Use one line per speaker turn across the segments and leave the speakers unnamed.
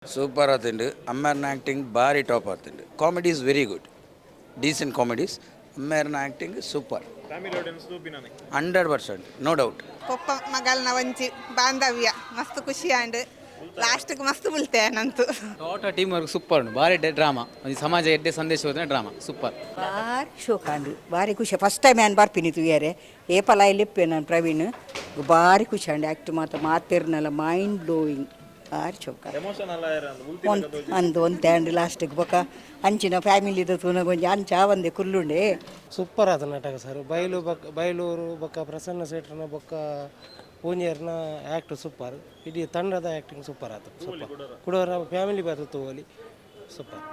Super ಆತುಂಡು. ಅಮ್ಮೆರ್ನ acting ಭಾರಿ ಟಾಪ್ ಆತುಂಡು. Comedy is very good, decent comedies. ಅಮ್ಮೆರ್ನ acting super.
Family audience ತೂಪಿನಾನೆ.
100%, no doubt.
ಪೊಪ್ಪ ಮಗಲ್ನ ಒಂಜಿ ಬಾಂಧವ್ಯ ಮಸ್ತ್ ಖುಷಿ ಆಂಡ್. ಲಾಸ್ಟ್ಗೆ ಮಸ್ತ್ ಬುಲ್ತೆ ನಂತು.
ಟೋಟಲ್ ಟೀಮ್ ವರ್ಕ್ ಸೂಪರ್ ಉಂಟು. ಭಾರಿ ಡ್ರಾಮಾ, ಒಂದು ಸಮಾಜ ಎಡ್ಡೆ ಸಂದೇಶ ಹೋದ್ರೆ ಡ್ರಾಮಾ ಸೂಪರ್.
ಭಾರಿ ಶೋಕಾಂಡ್, ಭಾರಿ ಖುಷಿ. ಫಸ್ಟ್ ಟೈಮ್ ನಾನು ಬರ್ತೀನಿ ತೂಯರೆ. ಏಪಲ ಇಲ್ಲಿಪ್ಪೆ ನಾನು ಪ್ರವೀಣ್. ಭಾರಿ ಖುಷಿ ಆಂಡ್. ಆ್ಯಕ್ಟ್ ಮಾತ್ರ ಮಾತಿರ್ನಲ್ಲ ಮೈಂಡ್ ಬ್ಲೋಯಿಂಗ್. ಭಾರಿ ಶೋಕ.
ಎಮೋಷನ್ ಅಲ್ಲ.
ಒಂದ್ ಅಂದು ಒಂತೆ ಆಂಡ್ ಲಾಸ್ಟಿಗೆ. ಬೊಕ ಅಂಚಿನ ಫ್ಯಾಮಿಲಿದ ತೂನಗ ಒಂಜಿ ಅಂಚ ಒಂದೆ ಕುಲ್ಲುಂಡೆ.
ಸೂಪರ್ ಆದ ನಾಟಕ ಸರ್. ಬೈಲು ಬೊಕ್ಕ ಬೈಲೂರು ಬೊಕ್ಕ ಪ್ರಸನ್ನ ಶೆಟ್ರನ ಬೊಕ್ಕ ಪೂಂಜೆರ್ನ ಆ್ಯಕ್ಟ್ ಸೂಪರ್. ಇಡೀ ತಂಡದ ಆ್ಯಕ್ಟಿಂಗ್ ಸೂಪರ್ ಆತು. ಸೂಪರ್. ಕುಡೋರ ಫ್ಯಾಮಿಲಿ ಬರ್ತದೆ, ತೂವಲಿ. ಸೂಪರ್.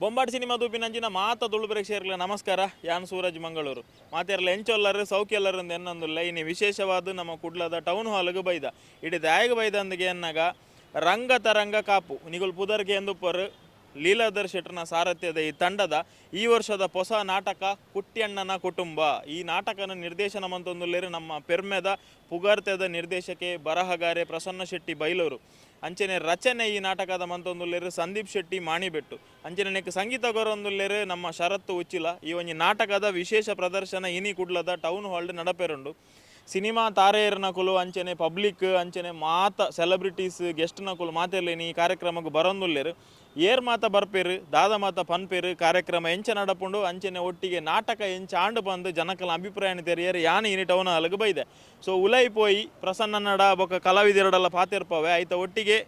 ಬೊಂಬಾಟ್ ಸಿನಿಮಾ ತೂಪಿನಂಚಿನ ಮಾತ ತುಳು ಪ್ರೇಕ್ಷಕರಿಗೆ ನಮಸ್ಕಾರ. ಯಾನ್ ಸೂರಜ್ ಮಂಗಳೂರು. ಮಾತೆರ್ಲ ಎಂಚೊಲ್ಲರು, ಸೌಖ್ಯಲ್ಲರು ಅಂದ್ ಎನ್ನೊಂದುಲ್ಲ. ಇನಿ ವಿಶೇಷವಾದ ನಮ್ಮ ಕುಡ್ಲದ ಟೌನ್ ಹಾಲ್ಗೆ ಬೈದ. ಇಡೀ ದಾಯಗ ಬೈದ ಅಂದ್ಗೆ ಎನ್ನಾಗ ರಂಗ ತರಂಗ ಕಾಪು ನಿಗುಲ್ ಪುದರ್ಗೆ ಎಂದುಪ್ಪರು. ಲೀಲಾಧರ್ ಶೆಟ್ಟರ್ನ ಸಾರಥ್ಯದ ಈ ತಂಡದ ಈ ವರ್ಷದ ಹೊಸ ನಾಟಕ ಕುಟ್ಟಿಯಣ್ಣನ ಕುಟುಂಬ. ಈ ನಾಟಕನ ನಿರ್ದೇಶನ ಮಂತೊಂದುಲ್ಲೇರು ನಮ್ಮ ಪೆರ್ಮೆದ ಪುಗಾರ್ತೆದ ನಿರ್ದೇಶಕೆ, ಬರಹಗಾರೆ ಪ್ರಸನ್ನ ಶೆಟ್ಟಿ ಬೈಲೂರು. ಅಂಚನೆ ರಚನೆ ಈ ನಾಟಕದ ಮಂತೊಂದುಲ್ಲೇರು ಸಂದೀಪ್ ಶೆಟ್ಟಿ ಮಾಣಿಬೆಟ್ಟು. ಅಂಚನೆ ನೆಕ್ ಸಂಗೀತ ಗೊರೊಂದುಲ್ಲೇರು ನಮ್ಮ ಶರತ್ತು ಉಚ್ಚಿಲ. ಈ ಒಂಜಿ ನಾಟಕದ ವಿಶೇಷ ಪ್ರದರ್ಶನ ಇನಿ ಕುಡ್ಲದ ಟೌನ್ ಹಾಲ್ ನಡಪೆರುಂಡು. ಸಿನಿಮಾ ತಾರೆಯರ್ನಕುಲು, ಅಂಚನೆ ಪಬ್ಲಿಕ್, ಅಂಚನೆ ಮಾತ ಸೆಲೆಬ್ರಿಟೀಸ್, ಗೆಸ್ಟ್ ನಕುಲು ಮಾತೆರ್ಲೇನಿ ಈ ಕಾರ್ಯಕ್ರಮಕ್ಕೆ ಬರೊಂದುಲ್ಲೇರು. ಏರ್ ಮಾತ ಬರ್ಪೇರು, ದಾದ ಮಾತ ಪನ್ಪೇರು, ಕಾರ್ಯಕ್ರಮ ಎಂಚ ನಡಪುಂಡು, ಅಂಚನೆ ಒಟ್ಟಿಗೆ ನಾಟಕ ಎಂಚ ಆಂಡು ಬಂದು ಜನಕಲ ಅಭಿಪ್ರಾಯನ ತೆರಿಯರು ಯಾನ್ ಇನಿ ಟೌನ್ ಹಾಲ್ಗೆ ಬೈದೆ. ಸೊ ಉಲೈ ಪೋಯಿ ಪ್ರಸನ್ನ ನಡ ಬೊಕ್ಕ ಕಲಾವಿದರಡಲ್ಲ ಪಾತೆರ್ಪವೆ. ಆಯ್ತ ಒಟ್ಟಿಗೆ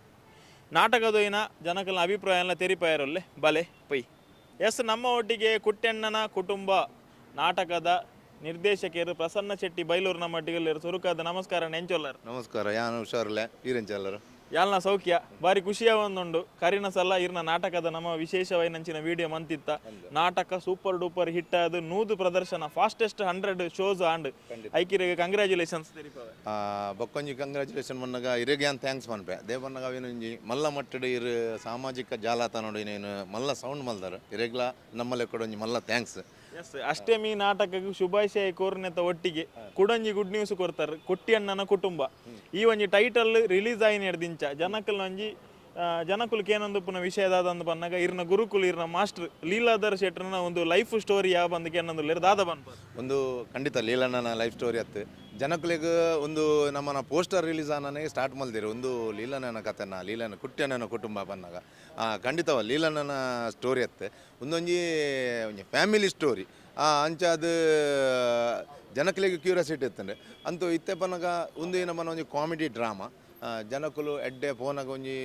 ನಾಟಕದೊಯ್ನ ಜನಕಲ್ನ ಅಭಿಪ್ರಾಯ ಎಲ್ಲ ತೆರಿಪಾಯರಲ್ಲೇ ಬಲೆ ಪೊಯ್. ಎಸ್, ನಮ್ಮ ಒಟ್ಟಿಗೆ ಕುಟ್ಟೆಣ್ಣನ ಕುಟುಂಬ ನಾಟಕದ ನಿರ್ದೇಶಕರು ಪ್ರಸನ್ನ ಶೆಟ್ಟಿ ಬೈಲೂರು ನಮ್ಮ ಒಟ್ಟಿಗೆ. ಸುರುಕಾದ ನಮಸ್ಕಾರ, ನೆಂಚೊಲ್ಲರ್?
ನಮಸ್ಕಾರ, ಯಾನು ಹುಷಾರಿಲ್ಲ. ಈರೆಂಚಲ್ಲರು?
ಯಾಲ್ನ ಸೌಖ್ಯ. ಬಾರಿ ಖುಷಿಯ ಒಂದುಂಡು. ಕರಿನ ಸಲ ಇರ್ನ ನಾಟಕದ ನಮ್ಮ ವಿಶೇಷವಾಯಿನಂಚಿನ ವಿಡಿಯೋ ಮಂತಿತ್ತ. ನಾಟಕ ಸೂಪರ್ ಡೂಪರ್ ಹಿಟ್ ಆದ 100 ಪ್ರದರ್ಶನ, ಫಾಸ್ಟೆಸ್ಟ್ 100 ಶೋಸ್ ಆಂಡ್. ಐಕಿರಿಗೆ ಕಂಗ್ರ್ಯಾಚುಲೇಷನ್ಸ್ ತೆರಿಪವೆ.
ಬೊಕ್ಕೊಂಜಿ ಕಂಗ್ರ್ಯಾಚುಲೇಷನ್ ಮನ್ನಗ ಇರೆಗ್ ಯಾನ್ thanks ಪನ್ಪೆ. ದೇವನ್ನಗ ಅವೇನೊಂಜಿ ಮಲ್ಲ ಮಟ್ಟಡ್ ಇರು ಸಾಮಾಜಿಕ ಜಾಲತಾಣ ಏನೇನು ಮಲ್ಲ ಸೌಂಡ್ ಮಲ್ದಾರ. ಇರೆಗ್ಲ ನಮ್ಮ ಲೆಕ್ಕಡ್ ಒಂಜಿ ಮಲ್ಲ thanks.
S, ಅಷ್ಟಮಿ ನಾಟಕಕ್ಕೆ ಶುಭಾಶಯ ಕೋರ್ನೆತ ಒಟ್ಟಿಗೆ ಕುಡೊಂಜಿ ಗುಡ್ ನ್ಯೂಸ್ ಕೊರ್ತಾರೆ. ಕುಟ್ಟಿಯಣ್ಣನ ಕುಟುಂಬ ಈ ಒಂಜಿ ಟೈಟಲ್ ರಿಲೀಸ್ ಆಯಿನ ದಿಂಚ ಜನಕಲ್ನ ಒಂಜಿ ಜನಕುಲು ಕೇನೊಂದು ವಿಷಯ ದಾದಂದು ಪನ್ನಗ ಇರ್ನ ಗುರುಕುಲು, ಇರ್ನ ಮಾಸ್ಟರ್ ಲೀಲಾಧರ್ ಶೆಟ್ಟರ್ನ ಒಂದು ಲೈಫ್ ಸ್ಟೋರಿ ಯಾವ ಬಂದು ಕೇನೊಂದು ದಾದ ಪನ್ಪ?
ಒಂದು ಖಂಡಿತ ಲೀಲಣ್ಣನ ಲೈಫ್ ಸ್ಟೋರಿ ಅತ್ತು. ಜನಕುಲೆಗ್ ಒಂದು ನಮ್ಮನ ಪೋಸ್ಟರ್ ರಿಲೀಸ್ ಆನನೇ ಸ್ಟಾರ್ಟ್ ಮಲ್ದಿರು ಒಂದು ಲೀಲಣ್ಣನ ಕಥೆನ, ಲೀಲನ ಕುಟ್ಟಿಯಣ್ಣನ ಕುಟುಂಬ ಪನ್ನಗ. ಖಂಡಿತವ ಲೀಲಣ್ಣನ ಸ್ಟೋರಿ ಅತ್ತೆ. ಒಂದೊಂಜಿ ಒಂಜಿ ಫ್ಯಾಮಿಲಿ ಸ್ಟೋರಿ. ಅಂಚಾದ ಜನಕುಲೆಗ್ ಕ್ಯೂರಿಯಾಸಿಟಿ ಇತ್ತಂಡೆ. ಅಂತೂ ಇತ್ತೆ ಪನ್ನಗ ಒಂದು ನಮ್ಮನ ಒಂಜಿ ಕಾಮಿಡಿ ಡ್ರಾಮಾ. ಜನಕುಲು ಎಡ್ಡೆ ಪೋನಗ ಒಂಜಿ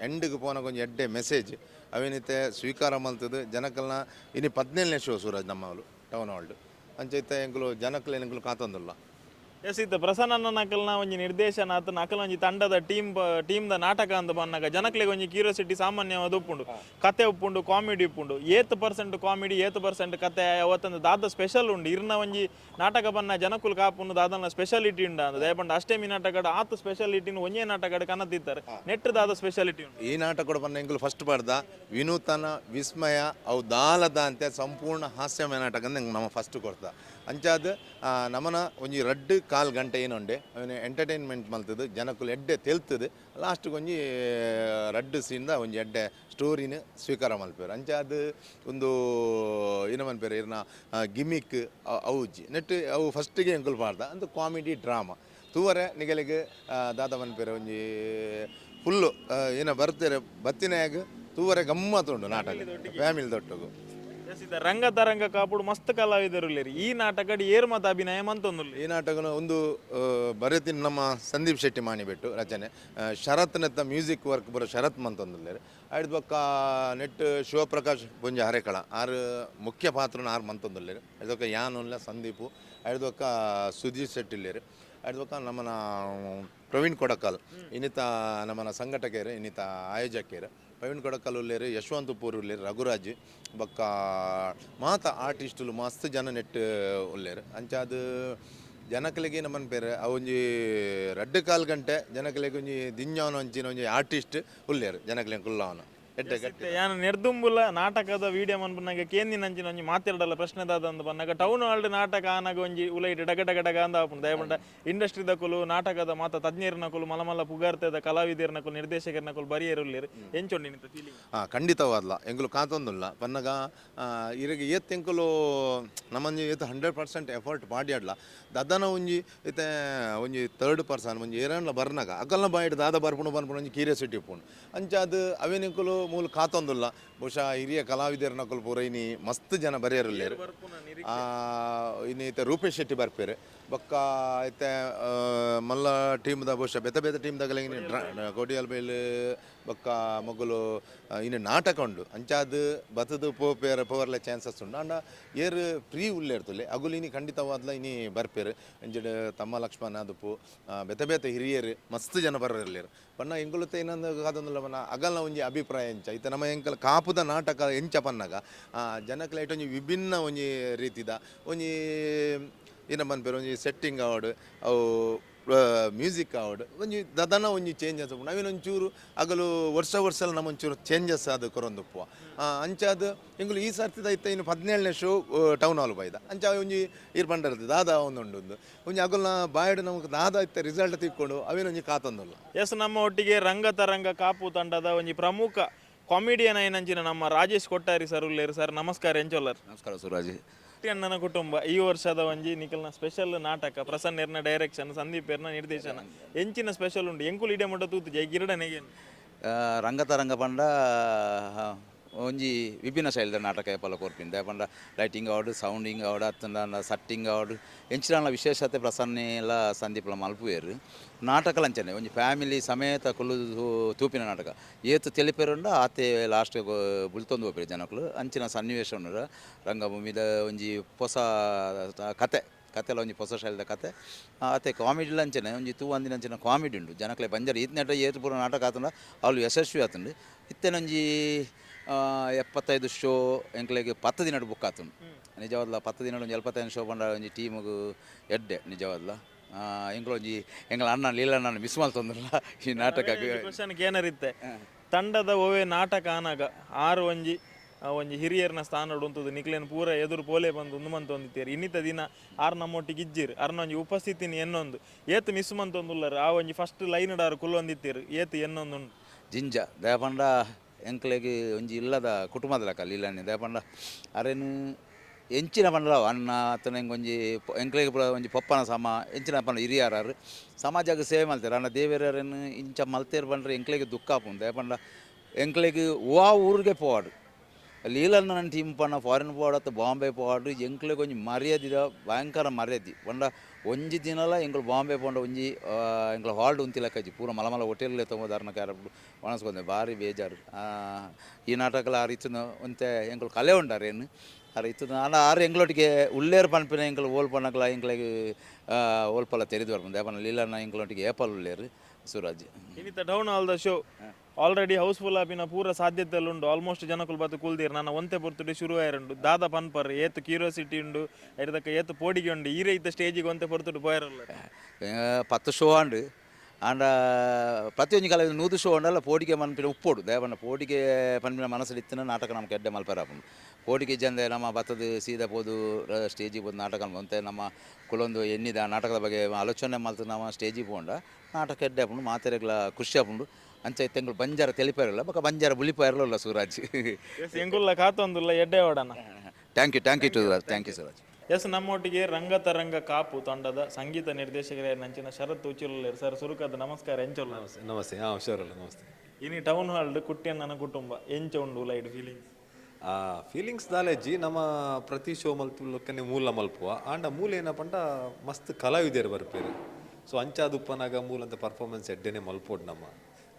ಎಂಡ್ಗ್ ಪೋನಗ ಒಂಜಿ ಎಡ್ಡೆ ಮೆಸೇಜ್ ಅವೇನಿತ್ತೆ ಸ್ವೀಕಾರ ಮಲ್ತದು ಜನಕಲ್ನ. ಇನಿ 17ನೇ ಶೋ ಸೂರಜ್ ನಮ್ಮವಳು ಟೌನ್ ಹಾಲ್ಡ್. ಅಂಚ ಇತ್ತೆ ಎಂಕುಲು ಜನಕುಲು ಎಂಕುಲು ಕಾತೊಂದುಲ್ಲ.
ಎಸ್, ಇತ್ತ ಪ್ರಸನ್ನ ನಕಲ್ನ ಒಂಜಿ ನಿರ್ದೇಶನ ಆತ ನಕಲ್ ಒಂಜಿ ತಂಡದ ಟೀಮ್ ಟೀಮ್ದ ನಾಟಕ ಅಂತ ಬಂದಾಗ ಜನಕ್ಲೆಗ್ ಒಂಜಿ ಕ್ಯೂರಿಯಾಸಿಟಿ ಸಾಮಾನ್ಯವಾದ ಉಪ್ಪುಂಡು. ಕತೆ ಉಪ್ಪುಂಡು, ಕಾಮಿಡಿ ಉಪ್ಪುಂಡು. ಏತ್ ಪರ್ಸೆಂಟ್ ಕಾಮಿಡಿ, ಏತ್ ಪರ್ಸೆಂಟ್ ಕತೆ, ಅವತ್ತೊಂದು ದಾದ ಸ್ಪೆಷಲ್ ಉಂಡು? ಇರ್ನ ಒಂಜಿ ನಾಟಕ ಬನ್ನ ಜನಕುಲು ಕಾಪುಂಡು ದಾದನ ಸ್ಪೆಷಾಲಿಟಿ ಉಂಡು ಅಂದ ದಯಪಂಡ. ಅಷ್ಟೇಮಿ ನಾಟಕಡ್ ಆತ ಸ್ಪೆಷಾಲಿಟಿನ ಒಂಜೇ ನಾಟಕಡ್ ಕನತಿತ್ತಾರೆ. ನೆಟ್ ದಾದ ಸ್ಪೆಷಾಲಿಟಿ ಉಂಡು?
ಈ ನಾಟಕ ಕೂಡ ಪನ್ನ ಎಂಕುಲು ಫಸ್ಟ್ ಪಾಡ್ದ ವಿನೂತನ ವಿಸ್ಮಯ ಅವು ದಾಲದ ಅಂತೆ ಸಂಪೂರ್ಣ ಹಾಸ್ಯಮಯ ನಾಟಕ ಅಂದ್ ಎಂಕ್ ನಮ ಫಸ್ಟ್ ಕೊರ್ತ. ಅಂಚಾದ್ ನಮನ ಒಂಜಿ ರಡ್ಡ್ ಕಾಲ್ ಗಂಟೆ ಏನುಂಡೆ ಅವನ ಎಂಟರ್ಟೈನ್ಮೆಂಟ್ ಮಲ್ತದು, ಜನಕುಲು ಎಡ್ಡೆ ತೆಲ್ತದು, ಲಾಸ್ಟ್ಗೆ ಒಂಜಿ ರಡ್ಡ್ ಸೀನ್ದ ಒಂಜಿ ಎಡ್ಡೆ ಸ್ಟೋರಿನ ಸ್ವೀಕಾರ ಮಲ್ಪೆರ್. ಅಂಚಾದ್ ಒಂದು ಏನ ಮನ್ಪೆರ್ ಇರ್ನ ಗಿಮಿಕ್ ಅವುಜ್ಜಿ ನೆಟ್. ಅವು ಫಸ್ಟಿಗೆ ಎಂಕುಲು ಪಾಡ್ದ ಅಂದು ಕಾಮಿಡಿ ಡ್ರಾಮಾ ತೂವರೆ ನಿಗಲಿಗೆ ದಾದ ಮನ್ಪೆರ್ ಒಂಜಿ ಫುಲ್ಲು ಏನ ಬರ್ತಾರೆ ಬತ್ತಿನಾಗ ತೂವರೆ ಗಮ್ಮತ್ತುಂಡು ನಾಟಕ ಫ್ಯಾಮಿಲಿ ದೊಟ್ಟುಗು.
ಎಸ್, ಇತ್ತ ರಂಗ ತರಂಗ ಕಾಪುಡು ಮಸ್ತ್ ಕಲಾವಿದರು ಈ ನಾಟಕಡ್ ಏರ್ ಮತ ಅಭಿನಯ ಮಂತೊಂದುಲ್ಲೆ?
ಈ ನಾಟಕನ ಒಂದು ಬರೆತಿನ ನಮ್ಮ ಸಂದೀಪ್ ಶೆಟ್ಟಿ ಮಾಣಿಬೆಟ್ಟು ರಚನೆ, ಶರತ್ನೆತ್ತ ಮ್ಯೂಸಿಕ್ ವರ್ಕ್ ಬರೋ ಶರತ್ ಮಂತೊಂದುಲ್ಲೆರ್. ಐಡ್ ಬೊಕ್ಕ ನೆಟ್ ಶಿವಪ್ರಕಾಶ್ ಪುಂಜ ಹರೇಕಳ ಆರು ಮುಖ್ಯ ಪಾತ್ರನ ಆರು ಮಂತೊಂದುಲ್ಲೆರ್. ಐಡ್ ಬೊಕ್ಕ ಯಾನುಲ್ಲ ಸಂದೀಪು, ಐಡ್ ಬೊಕ್ಕ ಸುದೀಪ್ ಶೆಟ್ಟಿ ಇಲ್ಲೆರ್. ಐಡ್ ಬೊಕ್ಕ ನಮ್ಮನ ಪ್ರವೀಣ್ ಕೊಡಕಲ್ ಇನ್ನಿತ ನಮ್ಮನ ಸಂಘಟಕರು, ಇನ್ನಿತ ಆಯೋಜಕರು. ಪ್ರವೀಣ್ ಕೊಡಕಲ್ ಉಲ್ಲೇರು, ಯಶವಂತ ಉಪ್ಪೂರು ಉಲ್ಲೇರು, ರಘುರಾಜ್ ಬೊಕ್ಕ ಮಾತ ಆರ್ಟಿಸ್ಟುಲು ಮಸ್ತ್ ಜನ ನೆಟ್ ಉಲ್ಲೇರು. ಅಂಚಾದ್ ಜನಕಲಿಗೆ ನಮ್ಮನ್ ಪೇರು ಅವು ಒಂಜಿ ರಡ್ಡ್ ಕಾಲು ಗಂಟೆ ಜನಕಲಿಗೆ ಒಂಜಿ ದಿಂಜಾವನ ಒಂಚಿನ ಒಂಜಿ ಆರ್ಟಿಸ್ಟ್ ಉಲ್ಲೇರು ಜನಕಲಿಗೆ ಕುಲ್ಲಾವನ ಎಡ್ಡೆ ಗಟ್ಟಿ.
ಯಾನ್ ನೆರ್ದುಂಬುಲ ನಾಟಕದ ವಿಡಿಯೋ ಮನ್ಪುನಗ ಕೇಂದಿನಂಚಿನ ಒಂಜಿ ಮಾತೆರ್ಡಲ ಪ್ರಶ್ನೆ ದಾದಂದು ಪನ್ನಗ ಟೌನ್ ಹಾಲ್ ನಾಟಕ ಆನಗ ಒಂಜಿ ಉಲೈಟ್ ಡಗ ಡಗ ಡಗ ಅಂದ ಆಪುಂಡು. ದಯಪಂಡ ಇಂಡಸ್ಟ್ರಿದಕುಲು ನಾಟಕದ ಮಾತ ತಜ್ಞೆರ್ನಕುಲು ಮಲ್ಲ ಮಲ್ಲ ಪುಗಾರ್ತೆದ ಕಲಾವಿದೆರ್ನಕುಲು ನಿರ್ದೇಶಕರ್ನಕುಲು ಬರಿಯರುಲ್ಲೇರು ಎಂಚೊಂಡು ನಿಂತ ಫೀಲಿಂಗ್?
ಖಂಡಿತವಾದ್ಲ ಎಂಕುಲು ಕಾತೊಂದುಲ್ಲ ಪನ್ನಗ ಇರೆಗ್ ಏತ್ ಎಂಕುಲು ನಮ್ಮಂಜಿ ಏತ್ 100% ಎಫರ್ಟ್ ಪಾಡ್ಯಾಡ್ಲ ದದನ ಒಂಜಿ ಇತ್ತೆ ಒಂಜಿ ಥರ್ಡ್ ಪರ್ಸನ್ ಒಂಜಿ ಏರನ್ಲ ಬರ್ನಗ ಅಕಲ್ನ ಬಾಯಿಡ್ ದಾದ ಬರ್ಪುಂಡು ಪನ್ಪುಂಡು ಒಂಜಿ ಕ್ಯೂರಿಯಾಸಿಟಿ ಉಪ್ಪುಂಡು. ಅಂಚಾದ್ ಅವೇನೆಂಕುಲು ಮೂಲು ಕಾತೊಂದುಲ್ಲ. ಬಹುಶಃ ಹಿರಿಯ ಕಲಾವಿದೆರ್ನಕುಲು ಪೂರ ಇನಿ ಮಸ್ತ್ ಜನ ಬರೆಯರುಲ್ಲೇರು. ಇನಿ ಇತ್ತೆ ರೂಪೇಶ್ ಶೆಟ್ಟಿ ಬರ್ಪೇರು ಬೊಕ್ಕ ಇತ್ತೆ ಮಲ್ಲ ಟೀಮ್ದ ಬಹುಶಃ ಬೇತೆ ಬೇತೆ ಟೀಮ್ದಾಗಲ ಇನಿ ಕೊಡಿಯಲ್ ಬೈಲ್ ಬೊಕ್ಕ ಮೊಗಲು ಇನ್ನು ನಾಟಕ ಉಂಡು. ಅಂಚಾದ್ ಬತ್ತದು ಪೋಪೇರ ಪೋವರ್ಲೆ ಚಾನ್ಸಸ್ ಉಂಡು. ಆಂಡ ಏರ್ ಫ್ರೀ ಉಲ್ಲೇರ್ತುಲೆ ಅಗುಲು ಇನಿ ಖಂಡಿತವಾದ್ಲ ಇನಿ ಬರ್ಪೇರು. ಅಂಚಡ್ ತಮ್ಮ ಲಕ್ಷ್ಮಣ ಆದುಪ್ಪು ಬೇತೆ ಬೇತೆ ಹಿರಿಯರು ಮಸ್ತ್ ಜನ ಬರರ್ಲೇರು. ಪನ್ನ ಎಂಕುಲು ಇನ್ನೊಂದು ಕಾತೊಂದುಲ್ಲ ಪನ್ನ ಅಗಲ್ನ ಒಂಜಿ ಅಭಿಪ್ರಾಯ ಎಂಚ ಇತ್ತೆ ನಮ್ಮ ಎಂಕಲ್ ಕಾಪುದ ನಾಟಕ ಎಂಚ ಪನ್ನಗ ಜನಕ್ಲೆ ಒಂಜಿ ವಿಭಿನ್ನ ಒಂಜಿ ರೀತಿದ ಒಂಜಿ ಏನ ಪನ್ಪೆರ್ ಒಂಜಿ ಸೆಟ್ಟಿಂಗ್ ಆವಡ್ ಅವು ಮ್ಯೂಸಿಕ್ ಆವಡ್ ಒಂಜಿ ದದನ ಒಂಜಿ ಚೇಂಜಸ್ ಉಪ್ಪುಂಡು. ಅವೇನು ಒಂಚೂರು ಅಗಲು ವರ್ಷ ವರ್ಷಲ ನಮ್ಮ ಒಂಚೂರು ಚೇಂಜಸ್ ಆದ್ ಕೊರೊಂದುಪ್ಪುವ. ಅಂಚಾದ್ ಎಂಕುಲು ಈ ಸರ್ತಿದ ಇತ್ತೆ ಇನ್ನು 17ನೇ ಶೋ ಟೌನ್ ಹಾಲ್ ಬೈದ. ಅಂಚ ಒಂಜಿ ಈರ್ ಪಂಡರ್ದು ದಾದ ಒಂದುಂಡು ಒಂಜಿ ಅಗಲ್ನ ಬಾಯ್ಡ್ ನಮಕ್ ದಾದ ಇತ್ತೆ ರಿಸಲ್ಟ್ ತಿಕ್ಕೊಂಡು ಅವೇನೊಂಜಿ ಕಾತೊಂದುಲ್ಲ.
ಎಸ್, ನಮ್ಮ ಒಟ್ಟಿಗೆ ರಂಗತರಂಗ ಕಾಪು ತಂಡದ ಒಂಜಿ ಪ್ರಮುಖ ಕಾಮಿಡಿಯನ್ ಆಯಿನಂಚಿನ ನಮ್ಮ ರಾಜೇಶ್ ಕೊಟ್ಟಾರಿ ಸರ್ ಉಲ್ಲೇರು. ಸರ್ ನಮಸ್ಕಾರ, ಎಂಚೊಲ್ಲರ್?
ನಮಸ್ಕಾರ ಸುರಾಜ್.
ಅಣ್ಣನ ಕುಟುಂಬ ಈ ವರ್ಷದ ಒಂಜಿ ನಿಖಲ್ನ ಸ್ಪೆಷಲ್ ನಾಟಕ, ಪ್ರಸನ್ನ ಡೈರೆಕ್ಷನ್, ಸಂದೀಪ್ ಎರ್ನ ನಿರ್ದೇಶನ, ಎಂಚಿನ ಸ್ಪೆಷಲ್ ಉಂಡು? ಎಂಕುಲು ಇಡೆ ಮುಟ್ಟ ತೂತು ಜೈ ಗಿರಡನೆಗೆ
ರಂಗತರಂಗ ಪಂಡ ಒಂಜಿ ವಿಭಿನ್ನ ಶೈಲಿದ ನಾಟಕ ಏಪಲ ಕೊರ್ಪಿನ. ಪಂಡ ಲೈಟಿಂಗ್ ಆವಡ್, ಸೌಂಡಿಂಗ್ ಆವಡ್, ಅತ್ತಂಡ ಸಟ್ಟಿಂಗ್ ಆವಡ್, ಎಂಚಿನ ವಿಶೇಷತೆ ಪ್ರಸನ್ನೆಲ ಸಂದೀಪ್ಲ ಮಲ್ಪುವೆರ್. ನಾಟಕಲಂಚನೆ ಒಂಜಿ ಫ್ಯಾಮಿಲಿ ಸಮೇತ ಕುಲ್ಲು ತೂಪಿನ ನಾಟಕ. ಏತ್ ತೆಲಿಪೆರುಂಡ ಆತೆ ಲಾಸ್ಟ್ ಬುಲ್ತೊಂದು ಪೋಪೆರ್ ಜನಕುಲು. ಅಂಚಿನ ಸನ್ನಿವೇಶ ಉಂಡು. ರಂಗಭೂಮಿದ ಒಂಜಿ ಪೊಸ ಕತೆ, ಕತೆಲ ಒಂಜಿ ಪೊಸ ಶೈಲಿದ ಕತೆ. ಆತೆ ಕಾಮಿಡಿಲ ಅಂಚನೆ ಒಂಜಿ ತೂವಂದಿನಂಚಿನ ಕಾಮಿಡಿ ಉಂಡು. ಜನಕಲೆ ಬಂಜಾರ ಈತ್ನೆಟ ಏತ್ ಪೂರ ನಾಟಕ ಆತುಂಡ ಅವ್ಲು ಯಶಸ್ವಿ ಆತುಂಡು. ಇತ್ತೆನೊಂಜಿ 75 ಶೋ ಎಂಕ್ಲೆಗ್ 10 ದಿನಡ್ ಬುಕ್ ಆತುಂಡು. ನಿಜವಾದ್ಲ 10 ದಿನಡ್ ಒಂಜಿ 75 ಶೋ ಪಂಡ ಒಂಜಿ ಟೀಮುಗು ಎಡ್ಡೆ ನಿಜವಾದ್ಲ. ಎಂಕ್ಲ ಒಂಜಿ ಎಂಕ್ಲ ಅಣ್ಣ ಲೀಲಣ್ಣ ಮಿಸ್ ಮಲ್ತೊಂದುಲ್ಲ ಈ ನಾಟಕ.
ಕ್ವಶನ್ ಏನರಿತ್ತೆ ತಂಡದ ಒವೇ ನಾಟಕ ಆನಾಗ ಆರು ಒಂಜಿ ಒಂಜಿ ಹಿರಿಯರ್ನ ಸ್ಥಾನಡ್ ಉಂತುದು ನಿಕ್ಲೆನ್ ಪೂರ ಎದುರು ಪೋಲೆ ಬಂದು ಉಂದು ಮಂತೊಂದಿತ್ತೇರು. ಇನ್ನಿತ ದಿನ ಆರ್ ನಮ್ಮೊಟ್ಟಿಗೆ ಇಜ್ಜಿರ್, ಅರ್ನ ಒಂಜಿ ಉಪಸ್ಥಿತಿನ ಎನ್ನೊಂದು ಏತ್ ಮಿಸ್ ಮಂತೊಂದುಲ್ಲರ್. ಆ ಒಂಜಿ ಫಸ್ಟ್ ಲೈನ್ ಆರು ಕುಲ್ಲೊಂದಿತ್ತೀರು, ಏತ್ ಎನ್ನೊಂದುಂಡು.
ಜಿಂಜ ದಯಪಂಡ ಎಂಕ್ಲೆಗ್ ಒಂಜಿ ಇಲ್ಲದ ಕುಟುಂಬದ ಲೆಕ್ಕ ಲೀಲಣ್ಣೆ. ದಯಪಂಡ ಅರೆನ್ ಎಂಚಿನ ಪಂಡಲ ಅಣ್ಣ ಅತ್ತನ ಎಂಕೊಂಜಿ ಎಂಕ್ಲೆಗ್ ಪೂರ ಒಂಜಿ ಪೊಪ್ಪನ ಸಮ ಎಂಚಿನ ಪಂಡ ಹಿರಿಯರಾರು ಸಮಾಜಗ್ ಸೇವೆ ಮಲ್ತೇರು. ಅಣ್ಣ ದೇವೆರನ್ನು ಇಂಚ ಮಲ್ತೇರು ಪಂಡ್ರೆ ಎಂಕ್ಲೆಗ್ ದುಃಖ ಆಪುಂಡು. ದಯಪಂಡ ಎಂಕ್ಲೆಗ್ ವಾ ಊರಿಗೆ ಪೋವಾಡು ಲೀಲಣ್ಣನ ಟೀಮ್ ಪಂಡ ಫಾರಿನ್ ಪೋವಾಡು ಅತ್ತ ಬಾಂಬೆ ಪೋವಾಡು ಎಂಕ್ಲೆಗ್ ಒಂಜಿ ಮರ್ಯಾದಿದ ಭಯಂಕರ ಮರ್ಯಾದೆ. ಪಂಡ ಒಂಜಿ ದಿನಲ ಎಂಕುಲು ಬಾಂಬೆ ಪೋಂಡ ಒಂಜಿ ಎಂಕ್ಲ ಹಾಲ್ಡ್ ಉಂತಿ ಲೆಕ್ಕ ಪೂರ ಮಲ ಮಲ ಹೋಟೆಲ್ ತೊಗೊಂಡು ಕ್ಯಾರ ಒಣಸ್ಕೊಂಡೆ ಭಾರಿ ಬೇಜಾರು. ಈ ನಾಟಕಲ ಆ ರೀತಿನ ಒಂತೆ ಎಂಕುಲು ಕಲೆ ಉಂಡಾರ ಏನು ಆ ರೀತಿನ ಆಂಡ ಆರು ಎಂಕ್ಲೊಟ್ಟಿಗೆ ಉಲ್ಲೇರು ಪನ್ಪಿನ ಎಂಕುಲು ಓಲ್ ಪನ್ನಕಲ ಎಂಕ್ಲೆಗ್ ಓಲ್ಪಲ ತೆರಿದು ಬರ್ಪುಂಡು. ದಾಯೆ ಲೀಲಣ್ಣ ಎಂಕ್ಲೊಟ್ಟಿಗೆ ಏಪಲ್ ಉಲ್ಲೇರು ಸೂರಜ್.
ಇನ್ನಿತ ಟೌನ್ ಹಾಲ್ದ ಶೋ ಆಲ್ರೆಡಿ ಹೌಸ್ಫುಲ್ ಆಪಿನ ಪೂರ ಸಾಧ್ಯತೆಲು ಉಂಡು. ಆಲ್ಮೋಸ್ಟ್ ಜನಕುಲು ಬತ್ತು ಕುಲ್ದೀರ್ ನನ್ನ ಒಂತೆ ಪೊರ್ತುಡೆ ಶುರು ಆಯರುಂಡು. ದಾದ ಪನ್ಪರ್ ಏತ್ ಕ್ಯೂರಿಯಾಸಿಟಿ ಉಂಡು, ಐರ್ದಕ್ಕ ಏತ್ ಪೋಡಿಗೆ ಉಂಡು. ಈರೆ ಇತ್ತ ಸ್ಟೇಜಿಗೆ ಒಂತೆ ಪೊರ್ತುಡು ಪೋಯರಲ್ಲ.
10 ಶೋ ಆಂಡ್ ಆಂಡ ಪ್ರತಿಯೊಂಜಿ ಕಾಲ 100 ಶೋ ಉಂಡಲ್ಲ ಪೋಡಿಗೆ ಮನ್ಪಿನ ಉಪ್ಪೋಡು. ದಯಪಂಡ ಪೋಡಿಗೆ ಪನ್ಪಿನ ಮನಸ್ಸಲ್ಲಿ ಇತ್ತಿನ ನಾಟಕ ನಮ್ಗೆ ಎಡ್ಡೆ ಮಲ್ಪೆರ ಆಪುಂಡು. ಪೋಡಿಗೆ ಜಂದೆ ನಮ್ಮ ಬತ್ತದ ಸೀದಾ ಪೋದು ಸ್ಟೇಜಿಗೆ ಪೋದು ನಾಟಕ ಅಂತೆ ನಮ್ಮ ಕುಲೊಂದು ಎನ್ನಿದ ನಾಟಕದ ಬಗ್ಗೆ ಆಲೋಚನೆ ಮಲ್ತು ನಮ್ಮ ಸ್ಟೇಜಿಗೆ ಪೋಂಡ ನಾಟಕ ಎಡ್ಡೆ ಆಪುಂಡು, ಮಾತೆರೆಗ್ಲ ಖುಷಿ ಆಪುಂಡು. ಅಂಚ ಇತ್ತೆ ಬಂಜಾರ ತೆಲಿಪಾರಲ್ಲ ಬೊಕ ಬಂಜಾರ ಬುಲಿಪಾರಲ್ಲ ಸೂರಜ್.
ಎಂಕುಲ್ಲ ಕಾತೊಂದುಲ್ಲ ಎಡ್ಡೆ ಓಡಣ.
Thank you, thank you to Suraj, thank you Suraj.
Yes, ನಮ್ಮೊಟ್ಟಿಗೆ ರಂಗತರಂಗ ಕಾಪು ತಂಡದ ಸಂಗೀತ ನಿರ್ದೇಶಕರೇ ನಂಚಿನ ಶರತ್ ಉಚಿಲುಲ್ಲೇರು. ಸರ್ ಸುರುಕದ ನಮಸ್ಕಾರ, ಎಂಚೊಲ್ಲ?
ನಮಸ್ತೆ ನಮಸ್ತೆ. ಹಾಂ ಹುಷಾರಲ್ಲ, ನಮಸ್ತೆ.
ಇನಿ ಟೌನ್ ಹಾಲ್ ಕುಟ್ಟಿಯಣ್ಣನ ಕುಟುಂಬ ಎಂಚ ಉಂಡು ಲೈಟ್ ಫೀಲಿಂಗ್ಸ್?
ಫೀಲಿಂಗ್ಸ್ ದಾಲೆಜ್ಜಿ ನಮ್ಮ ಪ್ರತಿ ಶೋ ಮಲ್ಪುಲಕ್ಕನೆ ಮೂಲ ಮಲ್ಪುವ ಆಂಡ ಮೂಲ ಏನಪ್ಪಂಡ ಮಸ್ತ್ ಕಲಾವಿದೆರು ಬರ್ಪೇರು. ಸೊ ಅಂಚಾದ್ ಉಪ್ಪನಾಗ ಮೂಲಂತ ಪರ್ಫಾರ್ಮೆನ್ಸ್ ಎಡ್ಡೆನೆ ಮಲ್ಪೋಡು. ನಮ್ಮ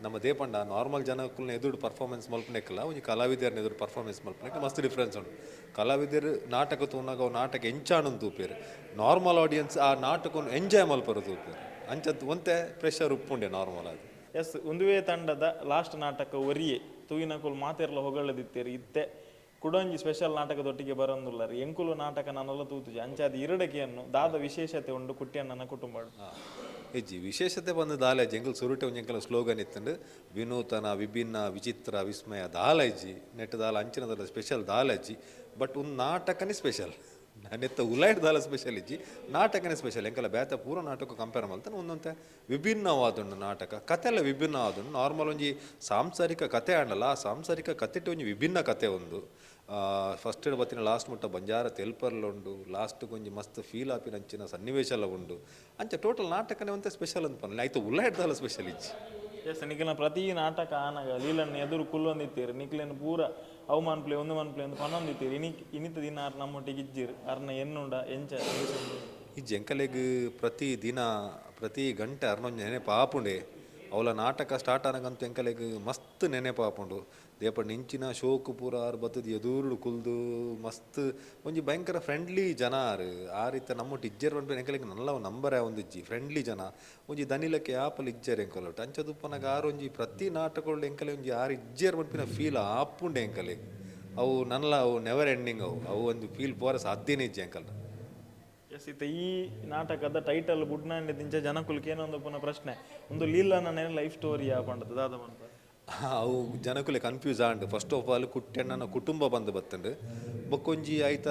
ನಮ್ಮ ದೇಪಂಡ ನಾರ್ಮಲ್ ಜನಕ್ಕುಲ್ನ ಎದುರು ಪರ್ಫಾರ್ಮೆನ್ಸ್ ಮಲ್ಪನೆಕ್ಕಲ್ಲ ಒಂಜಿ ಕಲಾವಿದರ್ನ ಎದುರು ಪರ್ಫಾರ್ಮೆನ್ಸ್ ಮಲ್ಪನೆಕ್ಕೆ ಮಸ್ತ್ ಡಿಫ್ರೆನ್ಸ್ ಉಂಡು. ಕಲಾವಿದರು ನಾಟಕ ತೂನಾಗ ಅವು ನಾಟಕ ಎಂಚಾಣನ್ ತೂಪೇರು, ನಾರ್ಮಲ್ ಆಡಿಯನ್ಸ್ ಆ ನಾಟಕವನ್ನು ಎಂಜಾಯ್ ಮಲ್ಪರ ತೂಪೇರು. ಅಂಚದ್ ಒಂತೆ ಪ್ರೆಷರ್ ಉಪ್ಪುಂಡೆ ನಾರ್ಮಲ್ ಅದು.
ಎಸ್, ಉಂದುವೇ ತಂಡದ ಲಾಸ್ಟ್ ನಾಟಕ ಒರಿಯೆ ತೂಯಿನಕುಲು ಮಾತೆರ್ಲ ಹೊಗಳದಿತ್ತೆರ್. ಇತ್ತೆ ಕುಡೊಂಜಿ ಸ್ಪೆಷಲ್ ನಾಟಕದೊಟ್ಟಿಗೆ ಬರೊಂದುಲ್ಲರ್. ಎಂಕುಲು ನಾಟಕ ನನಲ ತೂತುಜಿ, ಅಂಚಾದ್ ಇರಡಕೆಯನ್ನು ದಾದ ವಿಶೇಷತೆ ಉಂಡು ಕುಟ್ಯಣ್ಣನ ಕುಟುಂಬಡ್?
ಇಜ್ಜಿ, ವಿಶೇಷತೆ ಬಂದು ದಾಲ ಇಜ್ಜಿ. ಎಂಕಲ್ ಸುರುಟೆ ಒಂಜಿ ಎಂಕಲ ಸ್ಲೋಗನ್ ಇತ್ತುಂಡು, ವಿನೂತನ ವಿಭಿನ್ನ ವಿಚಿತ್ರ ವಿಸ್ಮಯ. ದಾಲ ಇಜ್ಜಿ ನೆಟ್, ದಾಲ ಅಂಚಿನ ದಾಲ ಸ್ಪೆಷಲ್ ದಾಲ ಇಜ್ಜಿ. ಬಟ್ ಒಂದು ನಾಟಕನೇ ಸ್ಪೆಷಲ್. ನೆತ್ತ ಉಲಾಯ್ಡ್ ದಾಲ ಸ್ಪೆಷಲ್ ಇಜ್ಜಿ, ನಾಟಕನೇ ಸ್ಪೆಷಲ್. ಎಂಕಲ ಬೇತೆ ಪೂರ ನಾಟಕ ಕಂಪೇರ್ ಮಲ್ತನ ಒಂದೊಂತೆ ವಿಭಿನ್ನವಾದುಂಡು ನಾಟಕ, ಕತೆ ಎಲ್ಲ ವಿಭಿನ್ನವಾದುಂಡು. ನಾರ್ಮಲ್ ಒಂಜಿ ಸಾಂಸಾರಿಕ ಕತೆ ಆಂಡಲ ಆ ಸಾಂಸಾರಿಕ ಕತೆಟ್ ಒಂಜಿ ವಿಭಿನ್ನ ಕತೆ ಉಂದು. ಫಸ್ಟ್ ಬತ್ತಿನ ಲಾಸ್ಟ್ ಮುಟ್ಟ ಬಂಜಾರ ತೆಲ್ಪರ್ಲ ಉಂಡು, ಲಾಸ್ಟ್ಗೆ ಒಂಜಿ ಮಸ್ತ್ ಫೀಲ್ ಆಪಿನಂಚಿನ ಸನ್ನಿವೇಶ ಎಲ್ಲ ಉಂಡು. ಅಂಚ ಟೋಟಲ್ ನಾಟಕನೇ ಒಂತೆ ಸ್ಪೆಷಲ್ ಅಂತ ಪನ್ಲೆ, ಆಯ್ತು ಉಲಾಯ್ಡ್ ದಾಲ ಸ್ಪೆಷಲ್ ಇಜ್ಜಿ.
ಎಸ್, ನಿಕ್ಲೆನ ಪ್ರತಿ ನಾಟಕ ಆನಗ ಲೀಲಣ್ಣ ಎದುರು ಕುಲ್ಲೊಂದಿತ್ತೀರು, ನಿಕ್ಲೆನ ಪೂರ ಅವು ಮನ್ಪ್ಲೆ ಒಂದು ಮನ್ಪ್ಲೆ ಅಂತ ಪನೊಂದಿತ್ತೀರು. ಇನಿತ ದಿನ ಆರ್ ನಮ್ಮೊಟ್ಟಿಗೆ ಇಜ್ಜಿರ್, ಅರ್ನ ಎನ್ನುಂಡ ಎಂಚ?
ಈ ಎಂಕಲೆಗ್ ಪ್ರತಿ ದಿನ ಪ್ರತಿ ಗಂಟೆ ಅರ್ನೊಂಜಿ ನೆನೆಪು ಆಪುಂಡೆ. ಅವಲ ನಾಟಕ ಸ್ಟಾರ್ಟ್ ಆನಗಂತೂ ಎಂಕಲೆಗ್ ಮಸ್ತ್ ನೆನೆಪು ಆಪುಂಡು. ದೇಪಂಡ ಇಂಚಿನ ಶೋಕು ಪೂರ ಆರ್ ಬತ್ತುದು ಎದುರುಡು ಕುಲ್ದು ಮಸ್ತ್ ಒಂಜಿ ಭಯಂಕರ ಫ್ರೆಂಡ್ಲಿ ಜನ ಆರ್. ಆ ರೀತಿ ನಮ್ಮೊಟ್ಟು ಇಜ್ಜೆರ್ ಪನ್ಪಿನ ಎಂಕಲೆಗ್ ನಲ್ಲ ನಂಬರೇ ಒಂದಿಜ್ಜಿ. ಫ್ರೆಂಡ್ಲಿ ಜನ, ಒಂಜಿ ದನಿಲಕ್ಕೆ ಆಪಲ್ ಇಜ್ಜೆರ್ ಎಂಕಲೊಟ್ಟು. ಅಂಚ ತುಪ್ಪನಗ ಆರ್ ಒಂಜಿ ಪ್ರತಿ ನಾಟಕಗಳು ಎಂಕಲೆ ಒಂಜಿ ಆರ್ ಇಜ್ಜೆರ್ ಪನ್ಪಿನ ಫೀಲ್ ಆಪುಂಡೆ ಎಂಕಲೆಗ್. ಅವು ನನ್ಲ ಅವು ನೆವರ್ ಎಂಡಿಂಗ್, ಅವು ಅವು ಒಂದು ಫೀಲ್ ಪೋರ ಸಾಧ್ಯನೇ ಇಜ್ಜಿ ಎಂಕಲ್ನ.
ಎಸ್, ಇತ್ತೆ ಈ ನಾಟಕದ ಟೈಟಲ್ ಬುಡ್ನಾಂಡೆ ದಿಂಚ ಜನಕುಲು ಏನೊಂದು ಪುನ ಪ್ರಶ್ನೆ, ಒಂದು ಲೀಲಣ್ಣನ ಲೈಫ್ ಸ್ಟೋರಿಯಾ ಪಂಡದು ದಾದ ಪನ್ಪ?
ಅವು ಜನಕುಲೆ ಕನ್ಫ್ಯೂಸ್ ಆಂಡ್. ಫಸ್ಟ್ ಆಫ್ ಆಲ್ ಕುಟ್ಟೆಣ್ಣನ ಕುಟುಂಬ ಬಂದು ಬತ್ತಂಡು, ಬೊಕ್ಕೊಂಜಿ ಐತ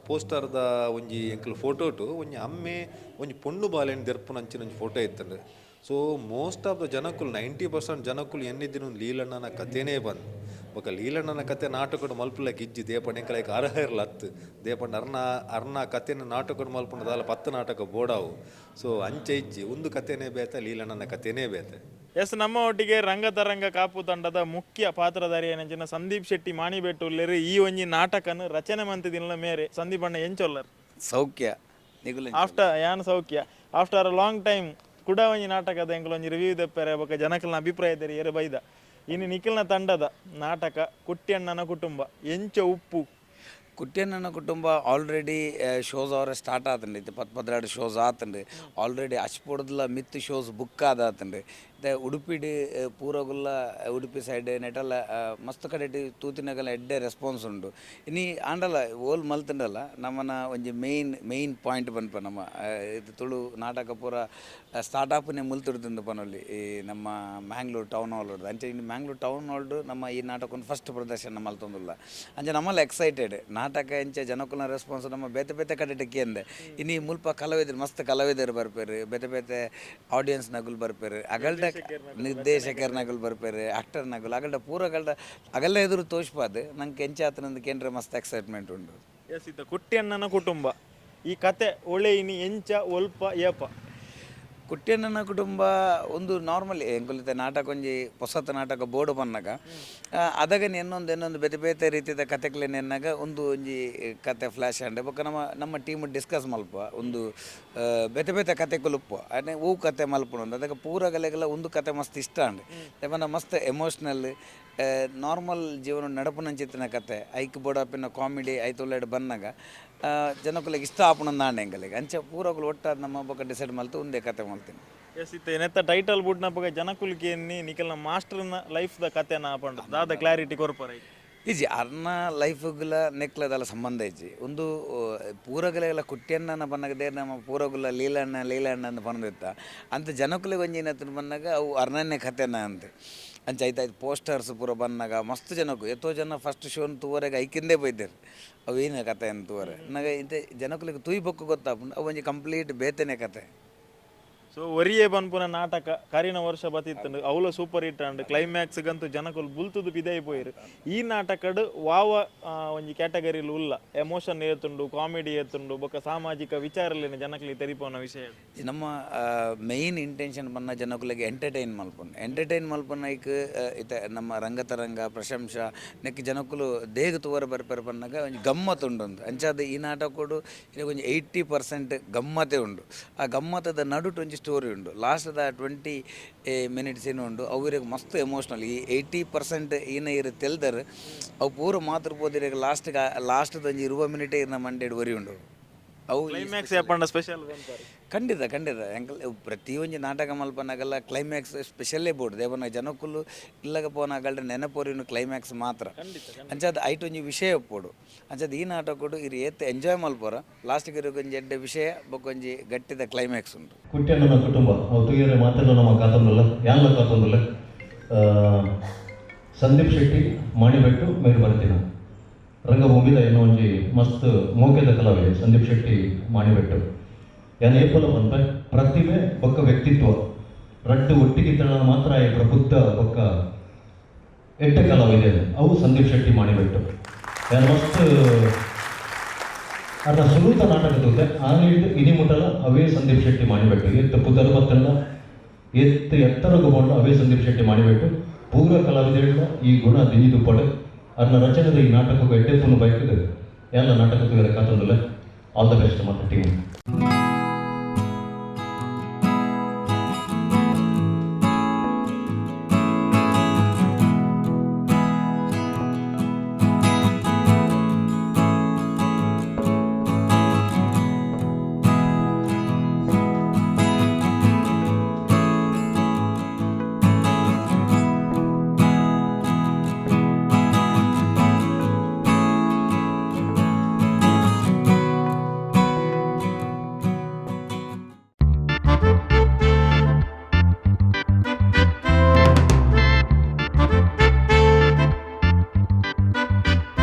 ಪೋಸ್ಟರ್ದ ಒಂಜಿ ಎಂಕಲ್ ಫೋಟೋಟು ಒಂಜಿ ಅಮ್ಮೆ ಒಂಜಿ ಪೊಣ್ಣು ಬಾಲೆನ್ ದೆರ್ಪುನಂಚಿನ ಒಂಜಿ ಫೋಟೋ ಇತ್ತಂಡು. ಸೊ ಮೋಸ್ಟ್ ಆಫ್ the ಜನಕುಲು 90% ಜನಕುಲು ಎನ್ನಿದಿನ ಲೀಲಣ್ಣನ ಕತೆನೇ ಬಂದು. ಬೊಕ ಲೀಲಣ್ಣನ ಕತೆ ನಾಟಕಡ್ ಮಲ್ಪುಲಕ್ ಇಜ್ಜಿ. ದೇಪಂಡ ಎಂಕಲೈಕ್ ಅರ್ಹ ಇರ್ಲ ಅತ್ತು. ದೇಪಂಡ ಅರ್ನ ಅರ್ನ ಕತೆನ ನಾಟಕಡ್ ಮಲ್ಪುಂಡ ದಾಲ 10 ನಾಟಕ ಬೋಡಾವು. ಸೊ ಅಂಚ ಇಜ್ಜಿ, ಒಂದು ಕತೆನೇ ಬೇತೆ, ಲೀಲಣ್ಣನ ಕತೆನೇ ಬೇತೆ.
ಎಸ್, ನಮ್ಮ ಒಟ್ಟಿಗೆ ರಂಗತರಂಗ ಕಾಪು ತಂಡದ ಮುಖ್ಯ ಪಾತ್ರಧಾರಿ ಏನಂಚಿನ ಸಂದೀಪ್ ಶೆಟ್ಟಿ ಮಾಣಿಬೆಟ್ಟು ಉಲ್ಲೆರ್. ಈ ಒಂಜಿ ನಾಟಕನ್ ರಚನೆ ಮಂತಿದಿಲ್ಲ ಮೇರೆ. ಸಂದೀಪ್ ಅಣ್ಣ, ಎಂಚೊಲ್ಲರ್?
ಸೌಖ್ಯ, ನಿಗುಲ?
ಆಫ್ಟರ್ ಯಾನ್ ಸೌಖ್ಯ. ಆಫ್ಟರ್ ಅ ಲಾಂಗ್ ಟೈಮ್ ಕುಡ ಒಂಜಿ ನಾಟಕದ ಎಂಕುಲು ಒಂಜಿ ರಿವ್ಯೂ ದೆಪ್ಪರೆ ಬೊಕ ಜನಕಲ್ನ ಅಭಿಪ್ರಾಯ ತೆರಿಯರೆ ಬೈದ. ಇನ್ನು ನಿಖಿಲ್ನ ತಂಡದ ನಾಟಕ ಕುಟ್ಯಣ್ಣನ ಕುಟುಂಬ ಎಂಚ ಉಪ್ಪು?
ಕುಟ್ಯಣ್ಣನ ಕುಟುಂಬ ಆಲ್ರೆಡಿ ಶೋಸ್ ಅವರ ಸ್ಟಾರ್ಟ್ ಆತಂಡು. ಇತ್ತೆ 10 12 ಶೋಸ್ ಆತಂಡು ಆಲ್ರೆಡಿ. ಅಚ್ಪೊಡ್ದಲ ಮಿತ್ ಶೋಸ್ ಬುಕ್ ಆದಾತಂಡು. ಇತ್ತೆ ಉಡುಪಿಡ್ ಪೂರಗುಲ್ಲ ಉಡುಪಿ ಸೈಡ್ ನೆಟಲ ಮಸ್ತ್ ಕಡೆಟ್ ತೂತಿನಗಲ ಎಡ್ಡೆ ರೆಸ್ಪಾನ್ಸ್ ಉಂಡು. ಇನಿ ಆಂಡಲ ಓಲ್ ಮಲ್ತಂಡಲ್ಲ ನಮ್ಮನ ಒಂಜಿ ಮೇಯ್ನ್ ಮೇಯ್ನ್ ಪಾಯಿಂಟ್ ಪನ್ಪ ನಮ್ಮ ಇದು ತುಳು ನಾಟಕ ಪೂರ ಸ್ಟಾರ್ಟ್ ಆಪುನೆ ಮುಲ್ತುಡ್ದು ಪನೊಲಿ, ಈ ನಮ್ಮ ಮ್ಯಾಂಗ್ಳೂರ್ ಟೌನ್ ಹಾಲ್ ಅಂಚ ಇನ್ನು ಮ್ಯಾಂಗ್ಳೂರ್ ಟೌನ್ ಹಾಲ್ಡ್ ನಮ್ಮ ಈ ನಾಟಕವನ್ನು ಫಸ್ಟ್ ಪ್ರದರ್ಶನ ಮಲ್ತೊಂದುಲ್ಲ. ಅಂಚ ನಮ್ಮಲ್ಲ ಎಕ್ಸೈಟೆಡ್. ನಾಟಕ ಎಂಚ ಜನಕುಲ್ನ ರೆಸ್ಪಾನ್ಸ್ ನಮ್ಮ ಬೇತೆ ಬೇತೆ ಕಡೆಟ್ ಕೇಂದೆ. ಇನಿ ಮುಲ್ಪ ಕಲಾವಿದರು ಮಸ್ತ್ ಕಲಾವಿದರು ಬರ್ಪೆರು, ಬೇತೆ ಬೇತೆ ಆಡಿಯನ್ಸ್ ನಗುಲು ಬರ್ಪೆರು, ಅಗಲ್ಡ ನಿರ್ದೇಶಕರ್ ನಗುಲು ಬರ್ಪೆರು, ಆಕ್ಟರ್ ನಗುಲು ಅಗಲ್ಡ ಪೂರ ಅಗಲ್ಡ ಅಗಲ್ಲ ಎದುರು ತೋಷ್ಪಾದ್ ನಂಗೆ ಎಂಚ ಆತನಂದು ಕೇಂದ್ರ ಮಸ್ತ್ ಎಕ್ಸೈಟ್ಮೆಂಟ್ ಉಂಡು.
ಎಸ್, ಇತ್ತ ಕುಟ್ಯಣ್ಣನ ಕುಟುಂಬ ಈ ಕತೆ ಒಳ್ಳೆ ಇನಿ ಎಂಚ ಒಲ್ಪ ಏಪ?
ಕುಟ್ಯಣ್ಣನ ಕುಟುಂಬ ಒಂದು ನಾರ್ಮಲ್ ಎಂಕುಲಿತ ನಾಟಕ ಒಂಜಿ ಪೊಸತ್ ನಾಟಕ ಬೋರ್ಡ್ ಪನ್ನಗ ಅದಗ ಎನ್ನೊಂದು ಎನ್ನೊಂದು ಬೇತೆ ಬೇತೆ ರೀತಿಯ ಕತೆಕ್ಲೆನ್ ಎನ್ನಾಗ ಒಂದು ಒಂಜಿ ಕತೆ ಫ್ಲ್ಯಾಶ್ ಆಂಡ್. ಬೊಕ್ಕ ನಮ್ಮ ನಮ್ಮ ಟೀಮ್ ಡಿಸ್ಕಸ್ ಮಲ್ಪ ಒಂದು ಬೇತೆ ಬೇತೆ ಕತೆಕುಲು ಉಪ್ಪು ಅನೆ ಹೂ ಕತೆ ಮಲ್ಪುನು. ಅದಕ್ಕೆ ಪೂರಗಲೆಗೆಲ್ಲ ಒಂದು ಕತೆ ಮಸ್ತ್ ಇಷ್ಟ ಆಂಡ್. ಪಂಡ ಮಸ್ತ್ ಎಮೋಷ್ನಲ್ ನಾರ್ಮಲ್ ಜೀವನ ನಡಪುನಂಚಿತ್ತಿನ ಕತೆ, ಐಕ್ ಬೋಡಾಪಿನ ಕಾಮಿಡಿ ಐತುಲ್ಲೆಡ್ ಬನ್ನಗ ಜನಕುಲೆಗ್ ಇಷ್ಟ ಆಪುನಂದು ಎಂಕಲೆಗ್. ಅಂಚ ಪೂರಗುಲು ಒಟ್ಟಾದ್ ನಮ್ಮ ಬೊಕ್ಕ ಡಿಸೈಡ್ ಮಲ್ತು ಒಂದೇ ಕತೆ ಮಲ್ತೀನಿ.
ಎಸ್, ಇತ್ತೆ ನೆತ್ತ ಟೈಟಲ್ ಬುಡ್ನಪಗ ಜನಕುಲು ಕೇನ್ನಿ ನಿಕಲ್ನ ಮಾಸ್ಟರ್ನ ಲೈಫ್ ದ ಕತೆನ ಪಂಡ ದಾದ ಕ್ಲಾರಿಟಿ ಕೊರ್ಪರ?
ಇಜ್ಜಿ, ಅರ್ನ ಲೈಫ್ಗುಲ ನೆಕ್ಲದಲ್ಲ ಸಂಬಂಧ ಇಜ್ಜಿ. ಒಂದು ಪೂರಗಲೆಲ್ಲ ಕುಟ್ಯಣ್ಣನ ಬನ್ನಗ ದೇರ್ ನಮ್ಮ ಪೂರಗುಲ ಲೀಲಣ್ಣ ಲೀಲಣ್ಣ ಅಂತ ಪಂದಿತ್ತ ಅಂತ ಜನಕುಲೆಗ್ ಒಂಜಿ ಏನತ್ರ ಬನ್ನಗ ಅವು ಅರ್ನನ್ನೇ ಕತೆನ ಅಂತ. ಅಂಚ ಆಯ್ತು ಪೋಸ್ಟರ್ಸ್ ಪೂರ ಬನ್ನಗ ಮಸ್ತ್ ಜನಕ್ಕು ಎತ್ತೋ ಜನ ಫಸ್ಟ್ ಶೋನ್ ತೂವರೆಗೆ ಐಕಿಂದೇ ಪೋಯ್ದೆರ್ ಅವು ಏನು ಕತೆ ಅಂತ ತೂವರೆ. ನಗ ಇಂತೆ ಜನಕುಲೆಗ್ ತೂಯಿ ಬೊಕ್ಕ ಗೊತ್ತಾಪುಂಡು ಅವು ಒಂಜಿ ಕಂಪ್ಲೀಟ್ ಬೇತೆನೆ ಕತೆ.
ಸೊ ಒರಿಯೇ ಪನ್ಪುನ ನಾಟಕ ಕರಿನ ವರ್ಷ ಬತ್ತಿತ್ತಂಡು, ಅವಲ ಸೂಪರ್ ಹಿಟ್ ಅಂಡ್ ಕ್ಲೈಮ್ಯಾಕ್ಸ್ ಗಂತೂ ಜನಕುಲು ಬುಲ್ತುದು ಪಿದೈ ಪೋಯಿರು. ಈ ನಾಟಕಡ್ ವಾವ ಒಂಜಿ ಕ್ಯಾಟಗರಿಲು ಉಲ್ಲ? ಎಮೋಷನ್ ಏತುಂಡು, ಕಾಮಿಡಿ ಏತುಂಡು, ಬೊಕ್ಕ ಸಾಮಾಜಿಕ ವಿಚಾರಲೇನ ಜನಕುಲಿ ತೆರಿಪೋನ ವಿಷಯ?
ನಮ್ಮ ಮೇಯ್ನ್ ಇಂಟೆನ್ಷನ್ ಬನ್ನ ಜನಕುಲೆಗ್ ಎಂಟರ್ಟೈನ್ ಮಲ್ಪುನು. ಎಂಟರ್ಟೈನ್ ಮಲ್ಪುನ ಐಕ್ ಇತ್ತೆ ನಮ್ಮ ರಂಗತರಂಗ ಪ್ರಶಂಸ ನೆಕ್ ಜನಕುಲು ದೇಗ್ ತೂವರೆ ಬರ್ಪೆರ್ ಪನ್ನಗ ಒಂಜಿ ಗಮ್ಮತ್ ಉಂಡು ಅಂದ್. ಅಂಚಾದ್ ಈ ನಾಟಕೊಡು ಇರೆಗ್ ಒಂಜಿ 80% ಗಮ್ಮತೆ ಉಂಡು. ಆ ಗಮ್ಮತದ ನಡುಟು ಒಂಜಿ ಸ್ಟೋರಿ ಉಂಡು. ಲಾಸ್ಟ್ದ 20 ಮಿನಿಟ್ಸ್ ಏನು ಉಂಡು ಅವು ಇರೆಗ್ ಮಸ್ತ್ ಎಮೋಷ್ನಲ್. ಈ 80% ಈನ ಇರು ತೆಲ್ದರ್ ಅವು ಪೂರ ಮಾತ್ರ ಪೋದು ಇರೆಗ್ ಲಾಸ್ಟ್ಗೆ ಲಾಸ್ಟ್ದ ಒಂಜಿ 20 ಮಿನಿಟೇ ಇರ್ನ ಮಂಡೆಡ್ ಒರಿ ಉಂಡು.
ಅವು
ಕ್ಲೈಮ್ಯಾಕ್ಸ್ ಯಾಪಂಡ ಸ್ಪೆಷಲ್.
ಖಂಡಿತ ಖಂಡಿತ ಎಂಕಲ್ ಪ್ರತಿಯೊಂಜಿ ನಾಟಕ ಮಲ್ಪನಾಗಲ್ಲ ಕ್ಲೈಮ್ಯಾಕ್ಸ್ ಸ್ಪೆಷಲ್ಲೇ ಬೋರ್ಡ್ ದೇವನ ಜನಕ್ಕುಲು ಇಲ್ಲಗ ಪೋನಾಗಲ್ಡ ನೆನಪೋರಿನ ಕ್ಲೈಮ್ಯಾಕ್ಸ್ ಮಾತ್ರ. ಅಂಚಾದ ಐಟ್ ಒಂಜಿ ವಿಷಯ ಒಪ್ಪೋಡು. ಅಂಚಾದ ಈ ನಾಟಕಡು ಇರು ಏತ್ ಎಂಜಾಯ್ ಮಲ್ಪೋರ ಲಾಸ್ಟ್ಗೆ ಒಂಜಿ ಎಡ್ಡೆ ವಿಷಯ ಬೊಕ್ಕೊಂಜಿ ಗಟ್ಟಿದ ಕ್ಲೈಮ್ಯಾಕ್ಸ್ ಉಂಟು.
ಕುಟ್ಯಣ್ಣನ ಕುಟುಂಬ ಅವು ತೂಯರೆ ಮಾತೆಲ್ಲ ನಮ್ಮ ಕಾತೊಂದುಲ್ಲ ಯಾನ್ಲ ಕಾತೊಂದುಲ್ಲ. ಸಂದೀಪ್ ಶೆಟ್ಟಿ ಮಾಣಿಬೆಟ್ಟು ಮೇರು ಬರ್ತಿನ ರಂಗಭೂಮಿದ ಏನೋ ಒಂಜಿ ಮಸ್ತ್ ಮೋಕೆದ ಕಲಾವಿದೆ ಸಂದೀಪ್ ಶೆಟ್ಟಿ ಮಾಣಿಬೆಟ್ಟು. ಯಾನ್ ಏಪಲ ಪನ್ಪೆ ಪ್ರತಿಭೆ ಬೊಕ್ಕ ವ್ಯಕ್ತಿತ್ವ ರಡ್ಡು ಒಟ್ಟಿಗೆ ತಳ ಮಾತ್ರ ಈ ಪ್ರಬುದ್ಧ ಬೊಕ್ಕ ಎಡ್ಡೆ ಕಲಾವಿದೆ ಅವು ಸಂದೀಪ್ ಶೆಟ್ಟಿ ಮಾಣಿಬೆಟ್ಟು. ಯಾನ್ ಮಸ್ತ್ ಅರ್ನ ಸುರೂತ ನಾಟಕ ತೂತೆ ಆನಿಡ್ದು ಇನಿ ಮುಟಲ ಅವೇ ಸಂದೀಪ್ ಶೆಟ್ಟಿ ಮಾಣಿಬೆಟ್ಟು. ಎತ್ತು ಪುದರ್ ಬತ್ತಲ್ಲ ಎತ್ತು ಎತ್ತರಗು ಬೋಂಡ ಅವೇ ಸಂದೀಪ್ ಶೆಟ್ಟಿ ಮಾಣಿಬೆಟ್ಟು. ಪೂರ ಕಲಾವಿದೆಲ್ಲ ಈ ಗುಣ ದಿಂಜಿದುಪ್ಪಡು ಅರ್ನ ರಚನೆದ ಈ ನಾಟಕಕ್ಕೆ ಎಡ್ಡೆಪ್ಪುನು ಬೈಕದು ಎಲ್ಲ ನಾಟಕ ತೂಯರೆ ಕಾತೊಂದುಲ್ಲ. All the best ಮತ್ತು ಟೀಮ್.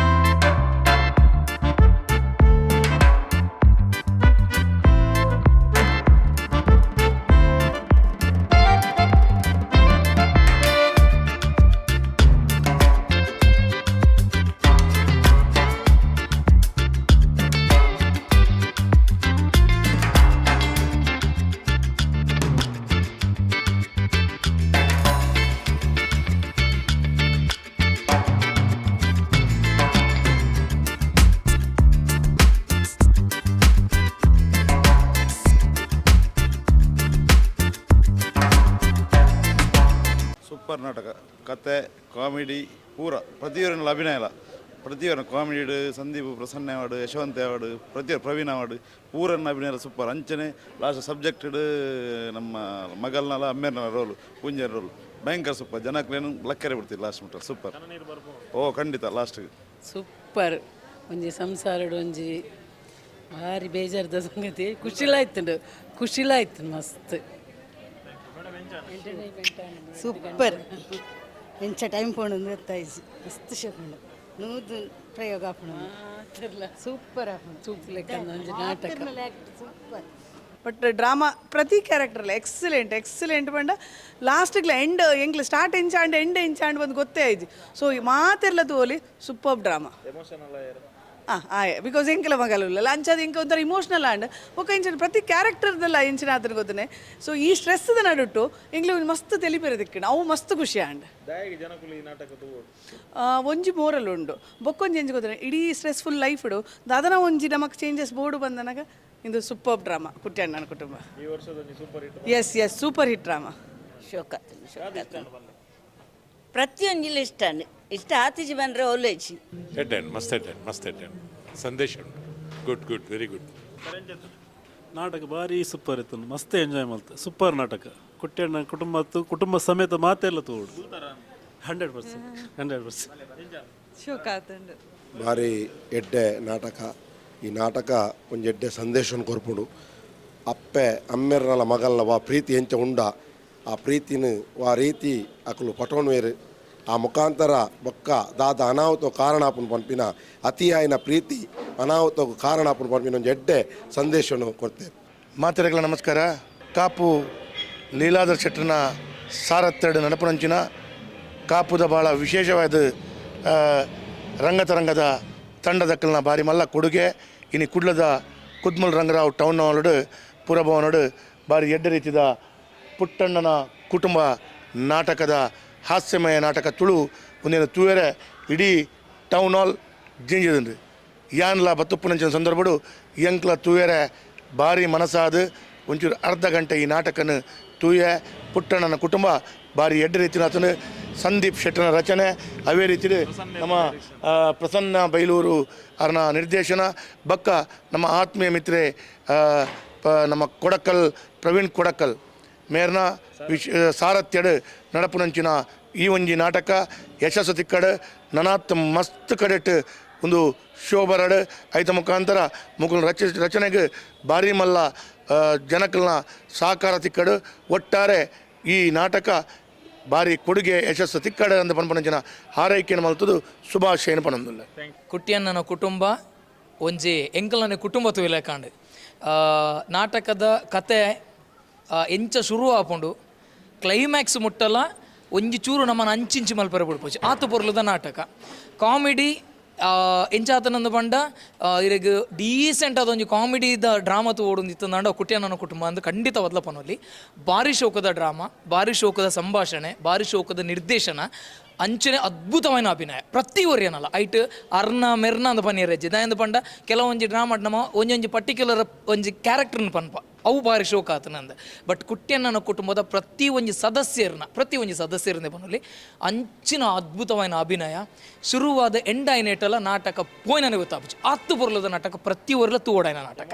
ಸೂಪರ್ ನಾಟಕ, ಕತೆ, ಕಾಮಿಡಿ ಪೂರ ಪ್ರತಿಯೊರನ ಅಭಿನಯ ಅಲ್ಲ ಪ್ರತಿಯೊರ comedy. Sandeep Prasanna award, Yashavanta award, ಪ್ರತಿಯೊರ ಪ್ರವೀಣ್ ಅವಾರ್ಡ್ ಪೂರನ್ನ ಅಭಿನಯ ಸೂಪರ್. ಅಂಚನೆ ಲಾಸ್ಟ್ ಸಬ್ಜೆಕ್ಟೆಡ್ ನಮ್ಮ ಮಗಲ್ನಲ ಅಮ್ಮೇರ್ನಲ ರೋಲು ಪೂಂಜರ್ ರೋಲ್ ಭಯಂಕರ ಸೂಪರ್. ಜನಕ್ಲೇನು ಲಕ್ಕರೆ ಬಿಡ್ತೀವಿ ಲಾಸ್ಟ್ ಮುಟ್ಟ ಸೂಪರ್. ಓ ಖಂಡಿತ ಲಾಸ್ಟ್.
ಸೂಪರ್. ಒಂಜಿ ಸಂಸಾರಡು ಒಂಜಿ ಭಾರಿ ಬೇಜಾರದ ಸಂಗತಿ. ಖುಷಿಲಾಯ್ತುಂಡು, ಖುಷಿಲಾಯ್ತು ಮಸ್ತ್.
ಸೂಪರ್. ಎಂಚ ಟೈಮ್ ಪೋಣ ಗೊತ್ತಾಯ್ತು. ಮಸ್ತ್ ಶೋಕುಂಡು. ನೂದು ಪ್ರಯೋಗ ಆಪುಂಡು. ಸೂಪರ್
ಒಂಜಿ ನಾಟಕ.
Super.
But drama ಪ್ರತಿ ಕ್ಯಾರೆಕ್ಟರ್ಲ ಎಕ್ಸಲೆಂಟ್ ಎಕ್ಸಲೆಂಟ್ ಪಂಡ ಲಾಸ್ಟ್ಗ್ಲ ಎಂಡ್ ಎಂಕ್ಲ ಸ್ಟಾರ್ಟ್ ಎಂಚಾಂಡ್ ಎಂಡ್ ಎಂಚಾಂಡ್ ಬಂದು ಗೊತ್ತೇ ಆಯ್ತು. ಸೊ ಮಾತೆರ್ಲ ತೋಲಿ ಸೂಪರ್ ಡ್ರಾಮಾ. ಹಾಂ ಆಯ್ because ಎಂಕಲ ಮಗಲುಲ್ಲ ಅಂಚಾದ ಇಂಕ ಒಂಥರ ಇಮೋಷ್ನಲ್ ಆಂಡ್ ಬೊಕ ಇಂಚಿನ ಪ್ರತಿ ಕ್ಯಾರೆಕ್ಟರ್ದೆಲ್ಲ ಇಂಚಿನ ಆತನ ಗೊತ್ತನೆ. ಸೊ ಈ ಸ್ಟ್ರೆಸ್ದ ನಡುಟ್ಟು ಎಂಕ್ಲೆ ಒಂಜಿ ಮಸ್ತ್ ತೆಲಿಪೆರೆ ದಿಕ್ಕಂಡು ಅವು ಮಸ್ತ್ ಖುಷಿ ಆಂಡ್.
ದಾಯೆಗ್ ಜನಕುಲು ಈ ನಾಟಕ ತೂವೊಡು?
ಒಂಜಿ ಮೋರಲ್ ಉಂಡು ಬೊಕ್ಕೊಂಜಿ ಎಂಚ ಗೊತ್ತನೆ ಇಡೀ ಸ್ಟ್ರೆಸ್ಫುಲ್ ಲೈಫ್ ದಾದನ ಒಂಜಿ ನಮಕ್ ಚೇಂಜಸ್ ಬೋರ್ಡು ಬಂದನಾಗ ಇಂದು ಸೂಪರ್ ಡ್ರಾಮಾ ಕುಟ್ಯಣ್ಣನ ಕುಟುಂಬ.
ಈ ವರ್ಷದ ಒಂಜಿ super hit.
Yes yes, super hit drama.
ಶೋಕ ಶೋಕ ಪ್ರತಿಯೊಂಜಿಲ ಇಷ್ಟ ಇಷ್ಟ ಆತಿಜಿ ಬಂದ್ರೆ ಒಲ್ಲೇಜಿ.
ಎಡ್ಡೆ ಮಸ್ತ್ ಎಡ್ಡೆ ಮಸ್ತ್ ಎಡ್ಡೆ ಸಂದೇಶ ಉಂಟು. Good good very good.
ನಾಟಕ ಭಾರಿ ಸೂಪರ್ ಇತ್ತು, ಮಸ್ತ್ ಎಂಜಾಯ್ ಮಲ್ತು. ಸೂಪರ್ ನಾಟಕ. ಕುಟ್ಯಣ್ಣ ಕುಟುಂಬ ಕುಟುಂಬ ಸಮೇತ ಮಾತೆಲ್ಲ ತೋಡು. 100% 100%.
ಶೋಕ ಆತುಂಡು.
ಭಾರಿ ಎಡ್ಡೆ ನಾಟಕ. ಈ ನಾಟಕ ಒಂಜಿ ಎಡ್ಡೆ ಸಂದೇಶನ ಕೊರ್ಪುಂಡು. ಅಪ್ಪೆ ಅಮ್ಮೆರ್ನಲ ಮಗಲ್ನ ವಾ ಪ್ರೀತಿ ಎಂಚ ಉಂಡ ಆ ಪ್ರೀತಿನ ವಾ ರೀತಿ ಅಕುಲು ಪಟೋನ್ವೇರು ಆ ಮುಖಾಂತರ ಬೊಕ್ಕ ದಾದ ಅನಾಹುತ ಕಾರಣ ಆಪುಂಡು ಪನ್ಪಿನ ಅತಿಯಾಯಿನ ಪ್ರೀತಿ ಅನಾಹುತకు ಕಾರಣ ಆಪುಂಡು ಪನ್ಪಿನ ಒಂಜಿ ಎಡ್ಡೆ ಸಂದೇಶನು ಕೊರ್ತೇವೆ.
ಮಾತೆರೆಗಳ ನಮಸ್ಕಾರ. ಕಾಪು ಲೀಲಾಧರ್ ಶೆಟ್ಟರ್ನ ಸಾರತ್ತೆರಡು ನಡಪುನಂಚಿನ ಕಾಪುದ ಭಾಳ ವಿಶೇಷವಾದ ರಂಗತರಂಗದ ತಂಡದಕ್ಕಲ್ನ ಭಾರಿ ಮಲ್ಲ ಕೊಡುಗೆ. ಇನಿ ಕುಡ್ಲದ ಕುದ್ಮಲ್ ರಂಗರಾವ್ ಟೌನ್ ಹಾಲ್ಡ್ ಪುರಭವನಡು ಭಾರಿ ಎಡ್ಡೆ ರೀತಿದ ಪುಟ್ಟಣ್ಣನ ಕುಟುಂಬ ನಾಟಕದ ಹಾಸ್ಯಮಯ ನಾಟಕ ತುಳು ಒಂದೇನು ತೂವೆರೆ ಇಡೀ ಟೌನ್ ಹಾಲ್ ಜಿಂಜಿದಂಡ್ರಿ. ಯಾನ್ಲ ಬತ್ತುಪ್ಪುನಂಚಿನ ಸಂದರ್ಭಡು ಎಂಕ್ಲ ತೂವೆರೆ ಭಾರಿ ಮನಸಾದ ಒಂಚೂರು ಅರ್ಧ ಗಂಟೆ ಈ ನಾಟಕನ ತೂಯೆ. ಪುಟ್ಟಣ್ಣನ ಕುಟುಂಬ ಬಾರಿ ಎಡ್ಡೆ ರೀತಿನಾತನು ಸಂದೀಪ್ ಶೆಟ್ಟನ ರಚನೆ, ಅವೇ ರೀತಿ ನಮ್ಮ ಪ್ರಸನ್ನ ಬೈಲೂರು ಅವರ ನಿರ್ದೇಶನ, ಬಕ್ಕ ನಮ್ಮ ಆತ್ಮೀಯ ಮಿತ್ರೆ ನಮ್ಮ ಕೊಡಕಲ್ ಪ್ರವೀಣ್ ಕೊಡಕಲ್ ಮೇರ್ನ ಸಾರಥ್ಯಡು ನಡಪುನಂಚಿನ ಈ ಒಂಜಿ ನಾಟಕ ಯಶಸ್ಸು ತಿಕ್ಕಡು ನನಾತ್ ಮಸ್ತ್ ಕಡೆಟ್ ಒಂದು ಶೋ ಬರಡು ಐತ ಮುಖಾಂತರ ಮುಕುಲ್ ರಚನೆಗೆ ಭಾರಿ ಮಲ್ಲ ಜನಕಲ್ನ ಸಹಕಾರ ತಿಕ್ಕಡು. ಒಟ್ಟಾರೆ ಈ ನಾಟಕ ಭಾರಿ ಕೊಡುಗೆ ಯಶಸ್ಸು ತಿಕ್ಕಡು ಅಂದ ಪನ್ಪನಂಚಿನ ಹಾರೈಕೆಯನ್ನು ಮಲ್ತದು ಶುಭಾಶಯನ ಪನೊಂದುಲ್ಲ.
ಕುಟ್ಟಿಯಣ್ಣನ ಕುಟುಂಬ ಒಂಜಿ ಎಂಕಲನ ಕುಟುಂಬ ತುಯಿಲೆಕಾಂಡ್ ನಾಟಕದ ಕತೆ ಎಂಚ ಶುರು ಆಪುಂಡು ಕ್ಲೈಮ್ಯಾಕ್ಸ್ ಮುಟ್ಟಲ ಒಂಜಿ ಚೂರು ನಮ್ಮನ್ನು ಅಂಚಿಂಚಿ ಮಲ್ಪರೆ ಬಿಡ್ಪೋಚಿ ಆತು ಪೊರ್ಲುದ ನಾಟಕ. ಕಾಮಿಡಿ ಎಂಚಾತನಂದು ಪಂಡ ಇರೆಗ್ ಡೀಸೆಂಟ್ ಆದ ಒಂಜಿ ಕಾಮಿಡಿದ ಡ್ರಾಮಾ ತೂವೊಡುಂದಿತ್ತಂದಾಂಡ ಕುಟ್ಟಿಯಣ್ಣನ ಕುಟುಂಬ ಅಂದ್ ಖಂಡಿತ ವದ್ಲಪನೊಲಿ. ಬಾರಿ ಶೋಕದ ಡ್ರಾಮಾ, ಬಾರಿ ಶೋಕದ ಸಂಭಾಷಣೆ, ಬಾರಿ ಶೋಕದ ನಿರ್ದೇಶನ, ಅಂಚನೆ ಅದ್ಭುತವಾದ ಅಭಿನಯ ಪ್ರತಿ ಒರಿಯನಲ್ಲ ಐಟ್ ಅರ್ನ ಮೆರ್ನ ಅಂದ ಪನ್ನಿಯರ ದಾಯಂದು ಪಂಡ ಕೆಲವೊಂಜಿ ಡ್ರಾಮಾ ನಮ್ಮ ಒಂಜೊಂಜಿ ಪರ್ಟಿಕ್ಯುಲರ್ ಒಂಜಿ ಕ್ಯಾರೆಕ್ಟರ್ನ ಪನ್ಪ ಅವು ಬಾರಿ ಶೋಕ ಆತನಂದ. ಬಟ್ ಕುಟ್ಟಿಯಣ್ಣನ ಕುಟುಂಬದ ಪ್ರತಿ ಒಂಜಿ ಸದಸ್ಯರನ್ನ ಪ್ರತಿ ಒಂಜಿ ಸದಸ್ಯರನ್ನೇ ಪನೊಲಿ ಅಂಚಿನ ಅದ್ಭುತವಾದ ಅಭಿನಯ. ಶುರುವಾದ ಎಂಡ್ ಆಯ್ನೇಟಲ್ಲ ನಾಟಕ ಪೋಯ್ನನೆ ಗೊತ್ತಾಪುಜಿ ಆತ್ತು ಪೊರ್ಲದ ನಾಟಕ ಪ್ರತಿ ಒರ್ಲ ತೂವೊಡಾಯ್ನ ನಾಟಕ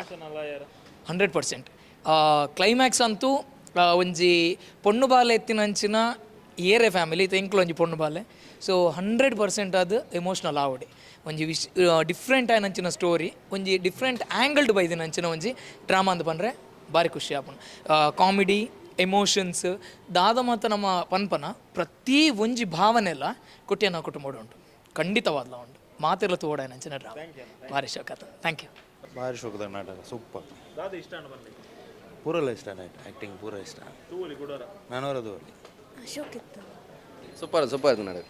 100%. ಕ್ಲೈಮ್ಯಾಕ್ಸ್ ಅಂತೂ ಒಂಜಿ ಪೊಣ್ಣು ಬಾಲೆ ಎತ್ತಿನ ಅಂಚಿನ ಏರೆ ಫ್ಯಾಮಿಲಿ ಎಂಕ್ಲು ಒಂಜಿ ಪೊಣ್ಣು ಬಾಲೆ. ಸೊ 100% ಅದು ಎಮೋಷ್ನಲ್ ಆವಡಿ ಒಂಜಿ ವಿಶ್ ಡಿಫ್ರೆಂಟ್ ಆಯ್ನಂಚಿನ ಸ್ಟೋರಿ ಒಂಜಿ ಡಿಫ್ರೆಂಟ್ ಆ್ಯಂಗಲ್ಡ್ ಬೈದಿನ ಅಂಚಿನ ಒಂಜಿ ಡ್ರಾಮಾ ಅಂದ್ ಪಂಡ್ರೆ ಭಾರಿ ಖುಷಿ ಆಪುಂಡು. ಕಾಮಿಡಿ ಎಮೋಷನ್ಸ್ ದಾದ ಮಾತ ನಮ್ಮ ಪನ್ಪನ ಪ್ರತಿ ಒಂಜಿ ಭಾವನೆಲ್ಲ ಕುಟ್ಟಿಯನ್ನ ಕುಟುಂಬ ಉಂಟು ಖಂಡಿತವಾದ್ಲ ಉಂಟು ಮಾತೆಲ್ಲ ತೂವೊಡಾಯ್ನಂಚಿನ ಡ್ರಾಮಾ ಭಾರಿ ಶೋಕ ಆತ. Thank you.
ಭಾರಿ ಶೋಕದ ನಾಟಕ ಸೂಪರ್. ಪೂರೆಲ್ಲ ಇಷ್ಟ ಆ್ಯಕ್ಟಿಂಗ್ ಪೂರ ಇಷ್ಟ. ನಾನೂರ ತೂವೊಲಿ.
ಸೂಪರ್ ಸೂಪರ್ ಆಯ್ತು ನಾಟಕ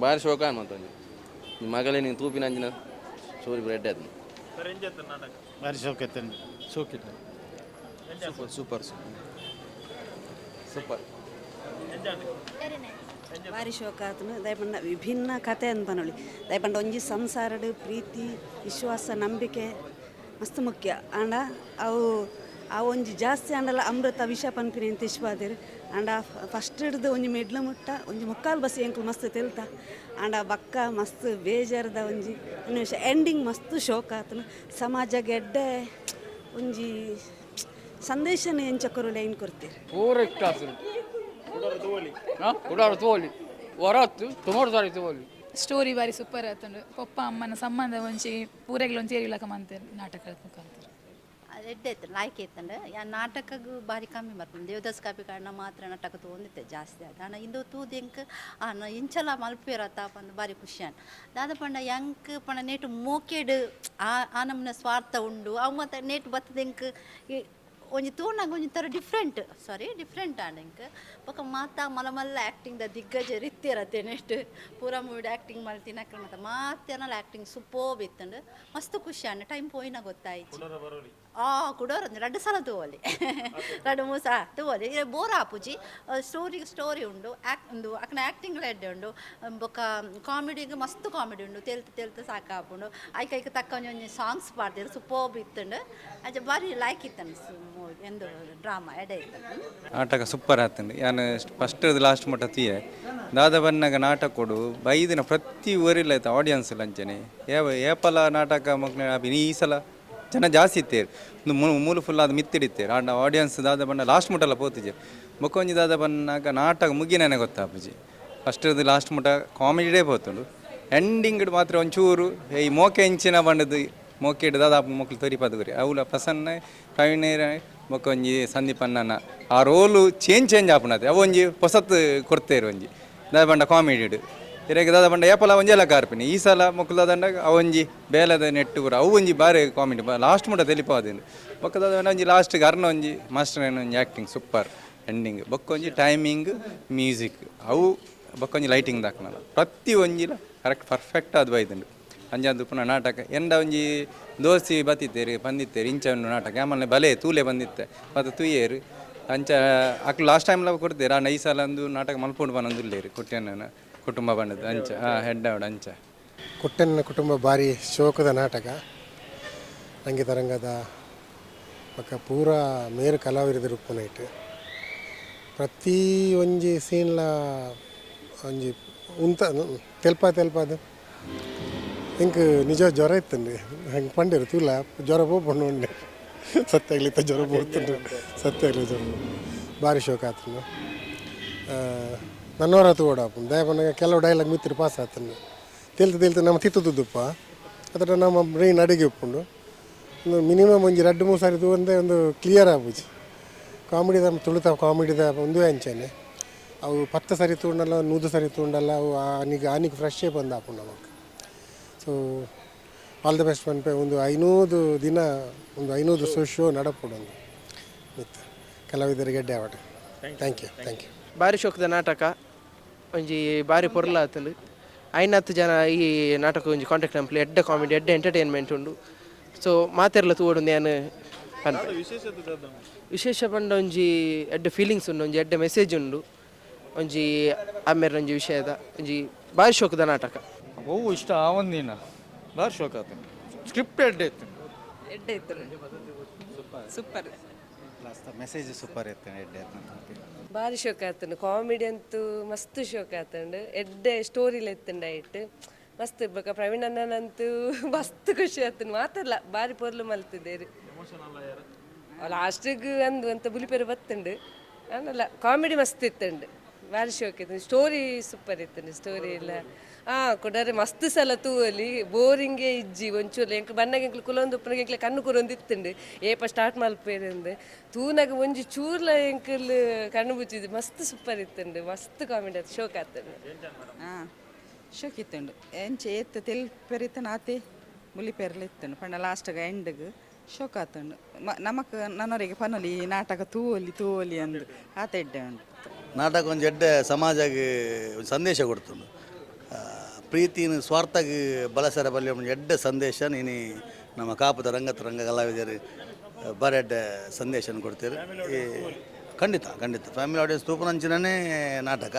ಭಾರಿ ಶೋಕ ಮತ್ತೊಂದು ಮಗಳೇ ನೀನು ತೂಪಿನ ಅಂಚಿನ ಸ್ಟೋರಿ ಬ್ರೆಡ್ ಆಯ್ತು.
ಭಾರಿ ಶೋಕ ಇತ್ತು. ಶೋಕ ಇತ್ತು.
Super super super.
ಭಾರಿ ಶೋಕ ಆತನು. ದಯಪಂಡ ವಿಭಿನ್ನ ಕತೆ ಅಂತ ಪನೊಳಿ ದಯಪಂಡ ಒಂಜಿ ಸಂಸಾರಡು ಪ್ರೀತಿ ವಿಶ್ವಾಸ ನಂಬಿಕೆ ಮಸ್ತ್ ಮುಖ್ಯ. ಆಂಡ ಅವು ಆ ಒಂಜಿ ಜಾಸ್ತಿ ಆಂಡಲ ಅಮೃತ ವಿಷ ಪನ್ಪಿನಿ ಅಂತ ಇಶ್ವಾದಿರು. ಆಂಡ ಫಸ್ಟ್ ಹಿಡ್ದು ಒಂಜಿ ಮಿಡ್ಲು ಮುಟ್ಟ ಒಂಜಿ ಮುಕ್ಕಾಲು ಬಸ್ ಎಂಕ್ಲು ಮಸ್ತ್ ತೆಲ್ತ. ಆಂಡ ಬಕ್ಕ ಮಸ್ತ್ ಬೇಜಾರದ ಒಂಜಿ ನಿಮಿಷ ಎಂಡಿಂಗ್ ಮಸ್ತ್ ಶೋಕ ಆತನು. ಸಮಾಜ ಗೆಡ್ಡೆ ಒಂಜಿ ಸಂದೇಶನ ಎಂಚ ಕೊರು ಲೈನ್ ಕೊಡ್ತೀರಿ.
ಪೂರ ಇಷ್ಟ ಆತನು. ಕುಡಾರ ತೋಲಿ ಹೊರತ್ತು ತುಮಾರು ಸಾರಿ ತೋಲಿ.
ಸ್ಟೋರಿ ಬಾರಿ ಸೂಪರ್ ಆತುಂಡು. ಪಪ್ಪ ಅಮ್ಮನ ಸಂಬಂಧ ಒಂಜಿ ಪೂರೆಗ್ಲ ಒಂಜಿ ಏರಿಲಕ ಮಂತೇರು ನಾಟಕ ಮುಖಾಂತರ.
ಎಡ್ಡೆ ಇತ್ತು ಲಾಯ್ಕ್ ಇತ್ತಂಡು. ಯಾ ನಾಟಕಗೂ ಭಾರಿ ಕಮ್ಮಿ ಬರ್ಪುಂಡು. ದೇವದಾಸ್ ಕಾಪಿ ಕಾರಣ ಮಾತ್ರ ನಾಟಕ ತೂವೊಂದಿತ್ತೆ ಜಾಸ್ತಿ ಆದ. ಆಂಡ ಇಂದು ತೂದು ಎಂಕ್ ಆನ ಇಂಚಲ ಮಲ್ಪುವೆರತ್ತ ಪಂದ್ ಭಾರಿ ಖುಷಿ ಆಂಡ್. ದಾದ ಪಂಡ ಎಂಕ್ ಪಂಡ ನೇಟು ಮೋಕೆಡ್ ಆ ನಮೂನೆ ಸ್ವಾರ್ಥ ಉಂಡು ಅವು ಮಾತ ನೇಟು ಬತ್ತದ ಎಂಕ್ ಒಂಜಿ ತೂನಗ ಒಂಜಿ ಥರ ಡಿಫ್ರೆಂಟ್ ಸಾರಿ ಡಿಫ್ರೆಂಟ್ ಆಂಡ್ ಎಂಕ್. ಬೊಕ ಮಾತ ಮಲ್ಲ ಮಲ್ಲ ಆ್ಯಕ್ಟಿಂಗ್ ದ ದಿಗ್ಗಜ ಇತ್ತೆರತ್ತೆ ನೆಕ್ಸ್ಟ್ ಪೂರ ಮೂವಿಡ್ ಆ್ಯಕ್ಟಿಂಗ್ ಮಲ್ತಿನಕ್ಲು ಮಾತ ಮಾತೆರ್ನಲ ಆ್ಯಕ್ಟಿಂಗ್ ಸೂಪರ್ಬ್ ಇತ್ತುಂಡು. ಮಸ್ತ್ ಖುಷಿ ಆಂಡ್. ಟೈಮ್ ಪೋಯಿನ ಗೊತ್ತಾಯ್ತು. ಕುಡೋರ ರಡ್ಡು ಸಲ ತೂವೊಲಿ ರಡ್ಡು ಮೂರು ಸಲ ತೂವೊಲಿ. ಬೋರ್ ಆಪುಜಿ. ಸ್ಟೋರಿಗೆ ಸ್ಟೋರಿ ಉಂಡು ಉಂದು ಅಕ್ನ ಆ್ಯಕ್ಟಿಂಗ್ಲ ಎಡ್ಡೆ ಉಂಡು. ಬೊಕ ಕಾಮಿಡಿಗೆ ಮಸ್ತ್ ಕಾಮಿಡಿ ಉಂಡು. ತೆಲ್ತ್ ತೆಲ್ತ್ ಸಾಕಾಪುಂಡು. ಐಕ್ ಐಕ್ ತಕ್ಕ ಒಂಜಿ ಒಂಜಿ ಸಾಂಗ್ಸ್ ಪಾಡ್ದೆರ್ ಸೂಪರ್ಬ್ ಇತ್ತುಂಡು. ಅಂಚ ಬಾರಿ ಲೈಕ್ ಇತ್ತಂಡು ಎಂದು ಡ್ರಾಮಾ ಎಡೆ ಇತ್ತಂಡು.
ನಾಟಕ ಸೂಪರ್ ಆತಂಡು. ಯಾನ್ ಫಸ್ಟ್ ಲಾಸ್ಟ್ ಮುಟ್ಟ ತೂಯೆ ದಾದ ಬನ್ನಗ ನಾಟಕ ಕೊಡು ಬೈದಿನ ಪ್ರತಿ ಊರಿಲ್ಲ ಆಯ್ತು ಆಡಿಯನ್ಸ್ ಅಂಚನೆ ಏಪಲ ನಾಟಕ ಮಗ್ನ ಈ ಸಲ ಜನ ಜಾಸ್ತಿ ಇತ್ತೇರು ಒಂದು ಮೂಲು ಫುಲ್ ಅದು ಮಿತ್ತಿಡಿತ್ತೇರು. ಆಂಡ ಆಡಿಯನ್ಸ್ ದಾದ ಬಣ್ಣ ಲಾಸ್ಟ್ ಮುಟ್ಟಲ್ಲ ಪೋತಿಜೆ. ಬೊಕ್ಕೊಂಜಿ ದಾದ ಬನ್ನಾಗ ನಾಟಕ ಮುಗಿನೇ ಗೊತ್ತಾಪುಜಿ. ಫಸ್ಟ್ ಲಾಸ್ಟ್ ಮುಟ್ಟ ಕಾಮಿಡಿಡೇ ಪೋತುಂಡು. ಎಂಡಿಂಗ್ ಮಾತ್ರ ಒಂಚೂರು ಈ ಮೋಕೆ ಇಂಚಿನ ಬಣ್ಣದ ಮೋಕೆಡ್ ದಾದ ಮೊಕ್ಲು ತೊರಿಪದುಗುರಿ ಅವುಲ ಪ್ರಸನ್ನ ಪ್ರವೀಣೇರ ಬೊಕ್ಕೊಂಜಿ ಸಂದೀಪ್ ಅಣ್ಣನ ಆ ರೋಲು ಚೇಂಜ್ ಚೇಂಜ್ ಆಪುನತೆ ಅವು ಒಂಜಿ ಹೊಸತ್ ಕೊಡ್ತೇರು ಒಂಜಿ ದಾದ ಬಂಡ ಕಾಮಿಡಿಡ್ ಇರೆಗ್ ದಾದ ಬಂಡ ಏಪಲ ಒಂಜಿ ಎಲ್ಲ ಕಾರ್ಪಿನಿ ಈ ಸಲ ಮೊಕ್ಲು ದಾದಂಡ ಅವೊಂಜಿ ಬೇಲದ ನೆಟ್ಟು ಪೂರ ಅವು ಒಂಜಿ ಬಾರಿ ಕಾಮಿಡಿ ಲಾಸ್ಟ್ ಮುಟ್ಟ ತೆಲಿಪಾದಿನ ಬೊಕ್ಕ ದಾದ ಬಂಡ ಒಂಜಿ ಲಾಸ್ಟ್ಗೆ ಅರ್ನ ಒಂಜಿ ಮಾಸ್ಟರ್ ಒಂಜಿ ಆ್ಯಕ್ಟಿಂಗ್ ಸೂಪರ್ ಎಂಡಿಂಗ್ ಬೊಕ್ಕೊಂಜಿ ಟೈಮಿಂಗ್ ಮ್ಯೂಸಿಕ್ ಅವು ಬೊಕ್ಕೊಂಜಿ ಲೈಟಿಂಗ್ ದಾಕ್ನಲ್ಲ ಪ್ರತಿ ಒಂಜಿಲ ಕರೆಕ್ಟ್ ಪರ್ಫೆಕ್ಟ್ ಅದು ಬೈದುಂಡು ಅಂಜಾದು ಪುನಃ ನಾಟಕ ಎಂಡ ಒಂಜಿ ದೋಸೆ ಬತ್ತಿತ್ತೇರು ಬಂದಿತ್ತೇರು ಇಂಚ ಉಂಡು ನಾಟಕ ಆಮೇಲೆ ಬಲೆ ತೂಲೆ ಬಂದಿತ್ತೆ ಮತ್ತು ತೂಯೇರು ಅಂಚ ಅಕ್ಲು ಲಾಸ್ಟ್ ಟೈಮ್ಲ ಕೊಡ್ತೇರು ಆ ಈ ಸಲ ಒಂದು ನಾಟಕ ಮಲ್ಪುಂಡು ಬನ್ನೊಂದುಲ್ಲೇರು ಕುಟ್ಟೆನ ಕುಟುಂಬ ಬಂದದ್ದು ಅಂಚ ಹಾಂ ಹೆಡ್ ಅವಡು ಅಂಚ.
ಕುಟ್ಟೆನ ಕುಟುಂಬ ಭಾರಿ ಶೋಕದ ನಾಟಕ. ರಂಗಿತರಂಗದ ಬೊಕ್ಕ ಪೂರ ಮೇರು ಕಲಾವಿದರ ಉಪ್ಪುನೈಟ್ ಪ್ರತಿ ಒಂಜಿ ಸೀನ್ಲ ಒಂಜಿ ಉಂತ ತೆಲ್ಪ ತೆಲ್ಪಾದ ಇಂಕ್ ನಿಜ ಜ್ವರ ಇತ್ತಂడి ಹಂಗೆ ಪಂಡೇರು ತೂಲ ಜ್ವರ ಪೋಪುಂಡು ಉಂಡೆ ಸತ್ಯ ಆಗ್ಲಿತ್ತ ಜ್ವರ ಪೋತುಂಡು ಸತ್ಯ ಆಗಲಿ ಜ್ವರ ಭಾರಿ ಶೋಕ ಆತನು ನನ್ನವರ ತೂಡಾಪುಂಡು ದಯಪನಾಗ ಕೆಲವು ಡೈಲಾಗ್ ಮಿತ್ರ ಪಾಸ್ ಆತನು ತೆಲ್ತು ತೆಲ್ತು ನಮ್ಮ ತಿತ್ತುದುಪ್ಪ ಅದರ ನಮ್ಮ ಬ್ರೈನ್ ಅಡಿಗೆ ಉಪ್ಪುಂಡು ಒಂದು ಮಿನಿಮಮ್ ಒಂಜಿ ರಡ್ಡು ಮೂರು ಸಾರಿ ಒಂದೇ ಒಂದು ಕ್ಲಿಯರ್ ಆಪುಜಿ ಕಾಮಿಡಿದ ತುಳುತ ಕಾಮಿಡಿದ ಒಂದೇ ಅಂಚನೆ ಅವು 10 ಸಾರಿ ತೂಂಡಲ್ಲ 100 ಸಾರಿ ತೂಂಡಲ್ಲ ಅವು ಆನಿಗೆ ಆನಿಗೆ ಫ್ರೆಶ್ ಬಂದು ಆಪುಂಡು ನಮಕ್. ಸೊ ಆಲ್ the best ಪನ್ಪೆ ಒಂದು 500 ದಿನ ಒಂದು 500 ಶೋ ನಡಪುಡು ಒಂದು ಮಿತ್ತ ಕಲಾವಿದರಿಗೆ ಎಡ್ಡೆ ಆವಡ್. Thank you thank you.
ಬಾರಿ ಶೋಕದ ನಾಟಕ ಒಂಜಿ ಬಾರಿ ಪೊರ್ಲ ಆತಂಡು 5 ಜನ ಈ ನಾಟಕ ಒಂಜಿ ಕಾಂಟ್ಯಾಕ್ಟ್ ನಂಪ್ಲಿ ಎಡ್ಡೆ ಕಾಮಿಡಿ ಎಡ್ಡೆ ಎಂಟರ್ಟೈನ್ಮೆಂಟ್ ಉಂಡು. ಸೊ ಮಾತೆರ್ಲ ತೂವೊಡು ಯಾನ್ ಪನ್ಪೆ. ವಿಶೇಷ ಪಂಡ ಒಂಜಿ ಎಡ್ಡೆ ಫೀಲಿಂಗ್ಸ್ ಉಂಡು ಒಂಜಿ ಎಡ್ಡೆ ಮೆಸೇಜ್ ಉಂಡು ಒಂಜಿ ಅಮ್ಮೇರ್ ಒಂಜಿ ವಿಷಯದ ಒಂಜಿ ಬಾರಿ ಶೋಕದ ನಾಟಕ.
ಅವು ಇಷ್ಟ ಆವಂದಿನ ಬಾರಿ ಶೋಕ ಆತಂಡು ಸ್ಕ್ರಿಪ್ಟ್ ಎಡ್ಡೆ ಇತ್ತು
ಎಡ್ಡೆ ಇತ್ತು ಸೂಪರ್
ಮೆಸೇಜ್ ಸೂಪರ್ ಇತ್ತು ಎಡ್ಡೆ ಇತ್ತು
ಭಾರಿ ಶೋಕ ಆತಂಡು ಕಾಮಿಡಿ ಅಂತೂ ಮಸ್ತ್ ಶೋಕ ಆತಂಡು ಎಡ್ಡೆ ಸ್ಟೋರಿಲ ಇತ್ತಂಡು ಐಟ್ ಮಸ್ತ್ ಬೊಕ ಪ್ರವೀಣ್ ಅಣ್ಣನಂತೂ ಮಸ್ತ್ ಖುಷಿ ಆತಂಡು ಮಾತಲ್ಲ ಭಾರಿ ಪೊರ್ಲು ಮಲ್ತಿದ್ದೇರು ಲಾಸ್ಟಿಗೆ ಅಂದು ಅಂತ ಬುಲಿಪೆರು ಬತ್ತುಂಡು ಅನ್ನಲ್ಲ ಕಾಮಿಡಿ ಮಸ್ತ್ ಇತ್ತಂಡು ಭಾರಿ ಶೋಕ ಇತ್ತು ಸ್ಟೋರಿ ಸೂಪರ್ ಇತ್ತಂಡು ಸ್ಟೋರಿ ಎಲ್ಲ ಹಾಂ ಕೊಡರೆ ಮಸ್ತ್ ಸಲ ತೂವಲಿ ಬೋರಿಂಗೇ ಇಜ್ಜಿ ಒಂಚೂರು ಎಂಕ್ ಬನ್ನಾಗ ಎಂಕ್ಲು ಕುಲೊಂದು ಉಪ್ಪುನಾಗ ಎಂಕ್ಲೆ ಕಣ್ಣು ಕುರೊಂದು ಇತ್ತುಂಡು ಏಪ ಸ್ಟಾರ್ಟ್ ಮಲ್ಪೇರಂದು ತೂನಾಗ ಒಂಜಿ ಚೂರ್ಲ ಎಂಕಲ್ ಕಣ್ಣು ಬುಚ್ಚಿದ್ದು ಮಸ್ತ್ ಸೂಪರ್ ಇತ್ತುಂಡು ಮಸ್ತ್ ಕಾಮಿಡಿ ಆತು ಶೋಕ ಆತಂಡು.
ಹಾಂ ಶೋಕ ಇತ್ತುಂಡು ಎಂಚ ಏತ್ ತೆಲ್ಪೆರಿತ್ತನ ಆತೆ ಬುಲಿಪೆರ್ಲ ಇತ್ತುಂಡು ಪಂಡ ಲಾಸ್ಟ್ಗೆ ಎಂಡ್ಗ್ ಶೋಕ ಆತುಂಡು ನಮಕ್ ನನ್ನವರಿಗೆ ಪನೊಲಿ ಈ ನಾಟಕ ತೂವೊಲಿ ತೂವೊಲಿ ಅಂದು ಆತ ಎಡ್ಡೆ ಉಂಡು.
ನಾಟಕ ಒಂಜಿ ಎಡ್ಡೆ ಸಮಾಜಗೆ ಒಂದು ಸಂದೇಶ ಕೊಡ್ತುಂಡು ಪ್ರೀತಿನ ಸ್ವಾರ್ಥಗೆ ಬಳಸರ ಬಲ್ಲಿ ಒಂಜಿ ಎಡ್ಡೆ ಸಂದೇಶ ನೀನು ನಮ್ಮ ಕಾಪುದ ರಂಗತರಂಗ ಕಲಾವಿದರು ಬಾರಿ ಎಡ್ಡೆ ಸಂದೇಶನ ಕೊಡ್ತೀರಿ. ಈ ಖಂಡಿತ ಖಂಡಿತ ಫ್ಯಾಮಿಲಿ ಆಡಿಯನ್ಸ್ ತೂಪುನಂಚಿನೇ ನಾಟಕ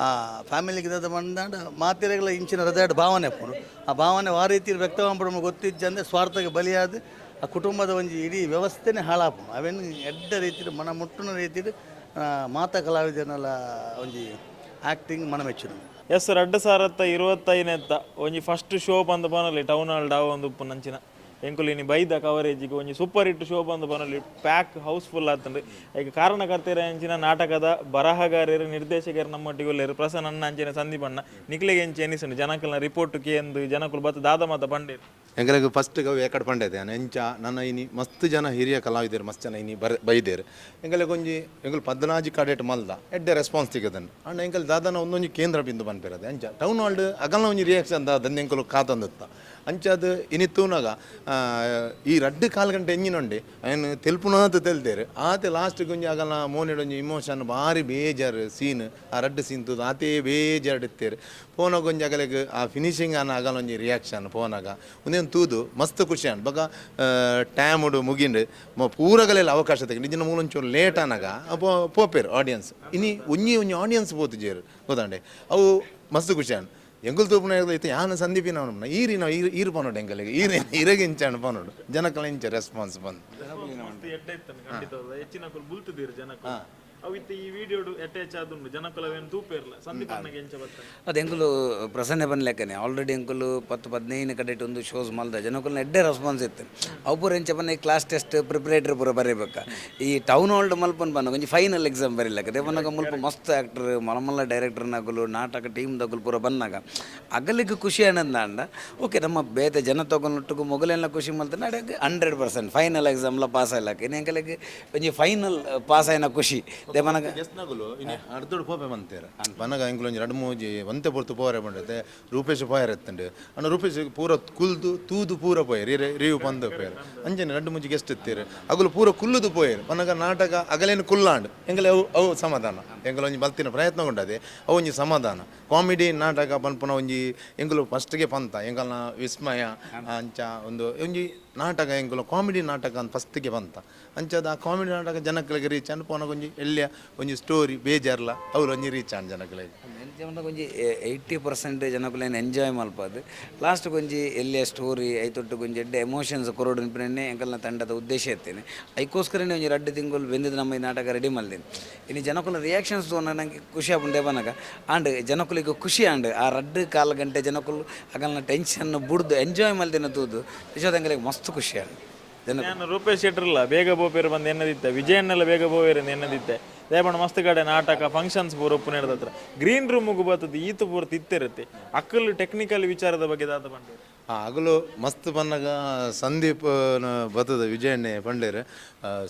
ಆ ಫ್ಯಾಮಿಲಿಗೆ ಬಂದಾಂಡ ಮಾತಿರೆಗಳ ಇಂಚಿನ ಹೃದಯದ ಭಾವನೆ ಪುಂಡು ಆ ಭಾವನೆ ಆ ರೀತಿ ವ್ಯಕ್ತವಾಂಪುಡು ಗೊತ್ತಿಜ್ಜಂದೆ ಸ್ವಾರ್ಥಕ್ಕೆ ಬಲಿಯಾದ ಆ ಕುಟುಂಬದ ಒಂಜಿ ಇಡೀ ವ್ಯವಸ್ಥೆನೇ ಹಾಳಾಪುಂಡು ಅವೇನು ಎಡ್ಡೆ ರೀತಿಡ್ ಮನ ಮುಟ್ಟುನ ರೀತಿಡ್ ಮಾತಾ ಕಲಾವಿದನೆಲ್ಲ ಒಂಜಿ ಆ್ಯಕ್ಟಿಂಗ್ ಮನ ಮೆಚ್ಚುನು.
ಎಸ್ 2025 ಒಂಜಿ ಫಸ್ಟ್ ಶೋ ಬಂದು ಪನೊಲಿ ಟೌನ್ ಹಾಲ್ ಡಾವ ಒಂದು ಉಪ್ಪು ನಂಚಿನ ಎಂಕುಲು ಇನಿ ಬೈದ ಕವರೇಜಿಗೆ ಒಂಜಿ ಸೂಪರ್ ಹಿಟ್ ಶೋ ಬಂದು ಪನೊಲಿ ಪ್ಯಾಕ್ ಹೌಸ್ಫುಲ್ ಆತಂಡು. ಈಗ ಕಾರಣಕರ್ತೆರ ಅಂಚಿನ ನಾಟಕದ ಬರಹಗಾರರು ನಿರ್ದೇಶಕರು ನಮ್ಮೊಟ್ಟಿಗೆ ಉಲ್ಲೆರ್ ಪ್ರಸನ್ನ ಅಣ್ಣ ಅಂಚಿನ ಸಂದೀಪ್ ಅಣ್ಣ ನಿಕ್ಲೆಗೆ ಎಂಚ ಎನಿಸುಂಡು ಜನಕಲ್ನ ರಿಪೋರ್ಟ್ ಕೇಂದು ಜನಕುಲು ಬತ್ತ ದಾದ ಮಾತ ಪಂಡೇರು.
ಎಂಕಲೆಗ್ ಫಸ್ಟ್ ಗವ್ ಏಕಡ್ ಪಂಡೈತೆ ಎಂಚ ನನ್ನ ಇನಿ ಮಸ್ತ್ ಜನ ಹಿರಿಯ ಕಲಾವಿದರು ಮಸ್ತ್ ಜನ ಇನಿ ಬರ ಬೈದೇರು ಎಂಕಲೆಗ್ ಒಂಜಿ ಎಂಕುಲು 14 ಕಡೆಟ್ ಮಲ್ದ ಎಡ್ಡೆ ರೆಸ್ಪಾನ್ಸ್ ತಿಕ್ಕದನ್ನು ಅಣ್ಣ ಎಂಕಲ್ ದಾದನ ಒಂದೊಂಜಿ ಕೇಂದ್ರ ಬಿಂದು ಪನ್ಪೆರದೆ ಅಂಚ ಟೌನ್ ಹಾಲ್ಡ್ ಅಗಲ್ನ ಒಂಜಿ ರಿಯಾಕ್ಷನ್ ದಾದನ್ ಎಂಕುಲು ಕಾತಂದಿತ್ತ ಅಂಚ ಅದು ಇನಿ ತೂನಾಗ ಈ ರಡ್ಡು ಕಾಲು ಗಂಟೆ ಎಂಜಿನೊಂಡೆ ಏನು ತೆಲ್ಪುನಾತ ತೆಲ್ತೇರು ಆತೆ ಲಾಸ್ಟ್ಗೆ ಒಂಜಿ ಆಗಲ್ನ ಮೋನೆಡ್ ಒಂಜಿ ಇಮೋಷನ್ ಭಾರಿ ಬೇಜಾರು ಸೀನ್ ಆ ರಡ್ಡು ಸೀನ್ ತೂದು ಆತೇ ಬೇಜಾರು ಇತ್ತೇರು ಪೋನಾಗ ಒಂಜಿ ಅಗಲೆಗ್ ಆ ಫಿನಿಶಿಂಗ್ ಅನ್ನ ಆಗಲ್ಲ ಒಂಜಿ ರಿಯಾಕ್ಷನ್ ಪೋನಾಗ ಒಂದೇನು ತೂದು ಮಸ್ತ್ ಖುಷಿ ಅನ್ ಬೊಕ ಟ್ಯಾಮುಡು ಮುಗಿಂಡು ಪೂರಗಲೆಲ್ಲ ಅವಕಾಶ ತೆಗೆದು ಇಂಜಿನ ಮೂಲೊಂಚೂರು ಲೇಟ್ ಆನಾಗ ಪೋಪೇರು ಆಡಿಯನ್ಸ್ ಇನಿ ಒಂಜಿ ಒಂಜಿ ಆಡಿಯನ್ಸ್ ಪೋತುಜೇರು ಗೊತ್ತಾಂಡೆ ಅವು ಮಸ್ತ್ ಖುಷಿ ಅನ್ ಎಂಕುಲು ತೂಪುನ ಇತ್ತೆ ಯಾನ್ ಸಂದೀಪಿನ ಈರಿ ನಾವು ಈರು ಪನೋಡು ಎಂಕಲಿಗೆ ಈರು ಇರಗೆ ಇಂಚಾಣ ಪನೋಡು ಜನಕಲ ಇಂಚ ರೆಸ್ಪಾನ್ಸ್ ಬಂದು
ಅದು ಎಂಕುಲು ಪ್ರಸನ್ನ ಪನ್ಲೆಕ್ಕನೆ ಆಲ್ರೆಡಿ ಎಂಕುಲು 10 15 ಕಡೆಟ್ ಒಂದು ಶೋಸ್ ಮಲ್ದ ಜನಕುಲ್ನ ಎಡ್ಡೆ ರೆಸ್ಪಾನ್ಸ್ ಇತ್ತು ಅವು ಪೂರ ಎಂಚ ಪನ್ನ ಕ್ಲಾಸ್ ಟೆಸ್ಟ್ ಪ್ರಿಪರೇಟರಿ ಪೂರ ಬರೀಬೇಕ ಈ ಟೌನ್ ಹಾಲ್ಡ್ ಮಲ್ಪನ್ ಪನ್ನ ಒಂಜಿ ಫೈನಲ್ ಎಕ್ಸಾಮ್ ಬರೀಲಕ್ಕ ಅದೇ ಪನ್ನಾಗ ಮುಲ್ಪ ಮಸ್ತ್ ಆ್ಯಕ್ಟರ್ ಮಲಮಲ್ಲ ಡೈರೆಕ್ಟರ್ ನಗುಲು ನಾಟಕ ಟೀಮ್ ದಗುಲು ಪೂರ ಬಂದಾಗ ಅಗಲಿಗೆ ಖುಷಿ ಆನಂದ ಓಕೆ ನಮ್ಮ ಬೇತೆ ಜನ ತಗೊಂಡು ಮೊಗಲೆಲ್ಲ ಖುಷಿ ಮಲ್ತಾನೆ ಅಡೆ 100% ಫೈನಲ್ ಎಕ್ಸಾಮ್ಲ ಪಾಸ್ ಆಯ್ಲಕ್ಕ ಇನ್ನು ಎಂಕಲಿಗೆ ಒಂಜಿ ಫೈನಲ್ ಪಾಸ್ ಆಯ್ನ ಖುಷಿ ದೇವನಾಗ
ಗೆಸ್ಟ್ನಗುಲು ಇನ್ನು ಅರ್ಧೋಡು ಪೋಪೆ ಬಂತೇರ ಬನಗ ಎಂಕುಲು ಒಂಜಿ ರಡ್ಡು ಮೂಜಿ ಒಂತೆ ಪೊರ್ತು ಪೋರೆ ಬಂಡತೆ ರೂಪೇಶ್ ಪೋಯರ್ ಎತ್ತಂಡು ಅಣ್ಣ ರೂಪೇಶ್ ಪೂರ ಕುಲ್ದು ತೂದು ಪೂರ ಪೋಯರ್ ರಿವ್ಯೂ ಬಂದು ಪೋಯರ್ ಅಂಜನೆ ರಡ್ಡು ಮೂಜಿ ಗೆಸ್ಟ್ ಇತ್ತೀರು ಅಗುಲು ಪೂರ ಕುಲ್ಲುದು ಪೋಯರ್ ಬನಗ ನಾಟಕ ಅಗಲೇನು ಕುಲ್ಲಾಂಡು ಎಂಕಲೆ ಅವು ಅವು ಸಮಾಧಾನ ಎಂಕುಲು ಒಂಜಿ ಬಲ್ತಿನ ಪ್ರಯತ್ನ ಉಂಡದೆ ಅವು ಒಂಜಿ ಸಮಾಧಾನ ಕಾಮಿಡಿ ನಾಟಕ ಪನ್ಪುನ ಒಂಜಿ ಎಂಕುಲು ಫಸ್ಟ್ಗೆ ಪಂತ ಎಂಕಲ್ನ ವಿಸ್ಮಯ ಅಂಚ ಒಂದು ಒಂಜಿ ನಾಟಕ ಎಂಕುಲು ಕಾಮಿಡಿ ನಾಟಕ ಅಂತ ಫಸ್ಟಿಗೆ ಬಂತ ಅಂಚಾದ ಆ ಕಾಮಿಡಿ ನಾಟಕ ಜನಕ್ಲೆಗ್ ರೀಚ್ ಆಂಡ್ ಪೋನ ಒಂಜಿ ಎಲ್ಯ ಒಂಜಿ ಸ್ಟೋರಿ ಬೇಜಾರ್ಲ ಅವ್ಲು ಒಂಜಿ ರೀಚ್ ಆಂಡ್ ಜನಕ್ಲೆಗ್.
ಒಂಜಿ 80% ಜನಕುಲೇನ್ ಎಂಜಾಯ್ ಮಲ್ಪದು ಲಾಸ್ಟ್ ಒಂಜಿ ಎಲ್ಲಿಯ ಸ್ಟೋರಿ ಐತೊಟ್ಟು ಒಂಜಿ ಎಡ್ಡೆ ಎಮೋಷನ್ಸ್ ಕೊರೊಡು ಪನ್ಪಿನನೆ ಎಂಕಲ್ನ ತಂಡದ ಉದ್ದೇಶ ಇತ್ತೇನೆ. ಐಕೋಸ್ಕರನೇ ಒಂಜಿ ರಡ್ಡ್ ತಿಂಗಳು ಬೆಂದಿದ್ದು ನಮ್ಮ ಈ ನಾಟಕ ರೆಡಿ ಮಲ್ದಿನಿ. ಇನ್ನು ಜನಕುಲ ರಿಯಾಕ್ಷನ್ಸ್ ತೋನ ನಂಗೆ ಖುಷಿ ಆಪುಂಡು ದೇವನಗ ಆಂಡ್ ಜನಕುಲಿಗೆ ಖುಷಿ ಆಂಡ್ ಆ ರಡ್ಡ್ ಕಾಲು ಗಂಟೆ ಜನಕುಲು ಅಗಲ್ನ ಟೆನ್ಷನ್ ಬುಡ್ದು ಎಂಜಾಯ್ ಮಲ್ದಿನ ತೂದು ನಿಜವಾದ ಮಸ್ತ್ ಖುಷಿ ಆಂಡ್.
ನಾನು ರೂಪೇಶ್ ಶೆಟ್ಟರ್ಲ ಬೇಗ ಬೋಪೇರು ಬಂದು ಎನ್ನದಿತ್ತೆ, ವಿಜಯನ್ನೆಲ್ಲ ಬೇಗ ಬೋವೇರು ಎನ್ನದಿತ್ತೆ. ದೇವಣ್ಣ ಮಸ್ತ್ ಕಡೆ ನಾಟಕ ಫಂಕ್ಷನ್ಸ್ ಪೂರ ಉಪ್ಪು ನಡೆದತ್ರ ಗ್ರೀನ್ ರೂಮ್ಗೆ ಬರ್ತದೆ ಈತ ಪೂರ ತಿತ್ತಿರುತ್ತೆ. ಅಕ್ಕಲು ಟೆಕ್ನಿಕಲ್ ವಿಚಾರದ ಬಗ್ಗೆ ದಾದ ಬಂಡೇರು
ಅಗಲು ಮಸ್ತ್ ಬನ್ನಗ ಸಂದೀಪ್ ಬತ್ತದ ವಿಜಯಣ್ಣೆ ಪಂಡೇರು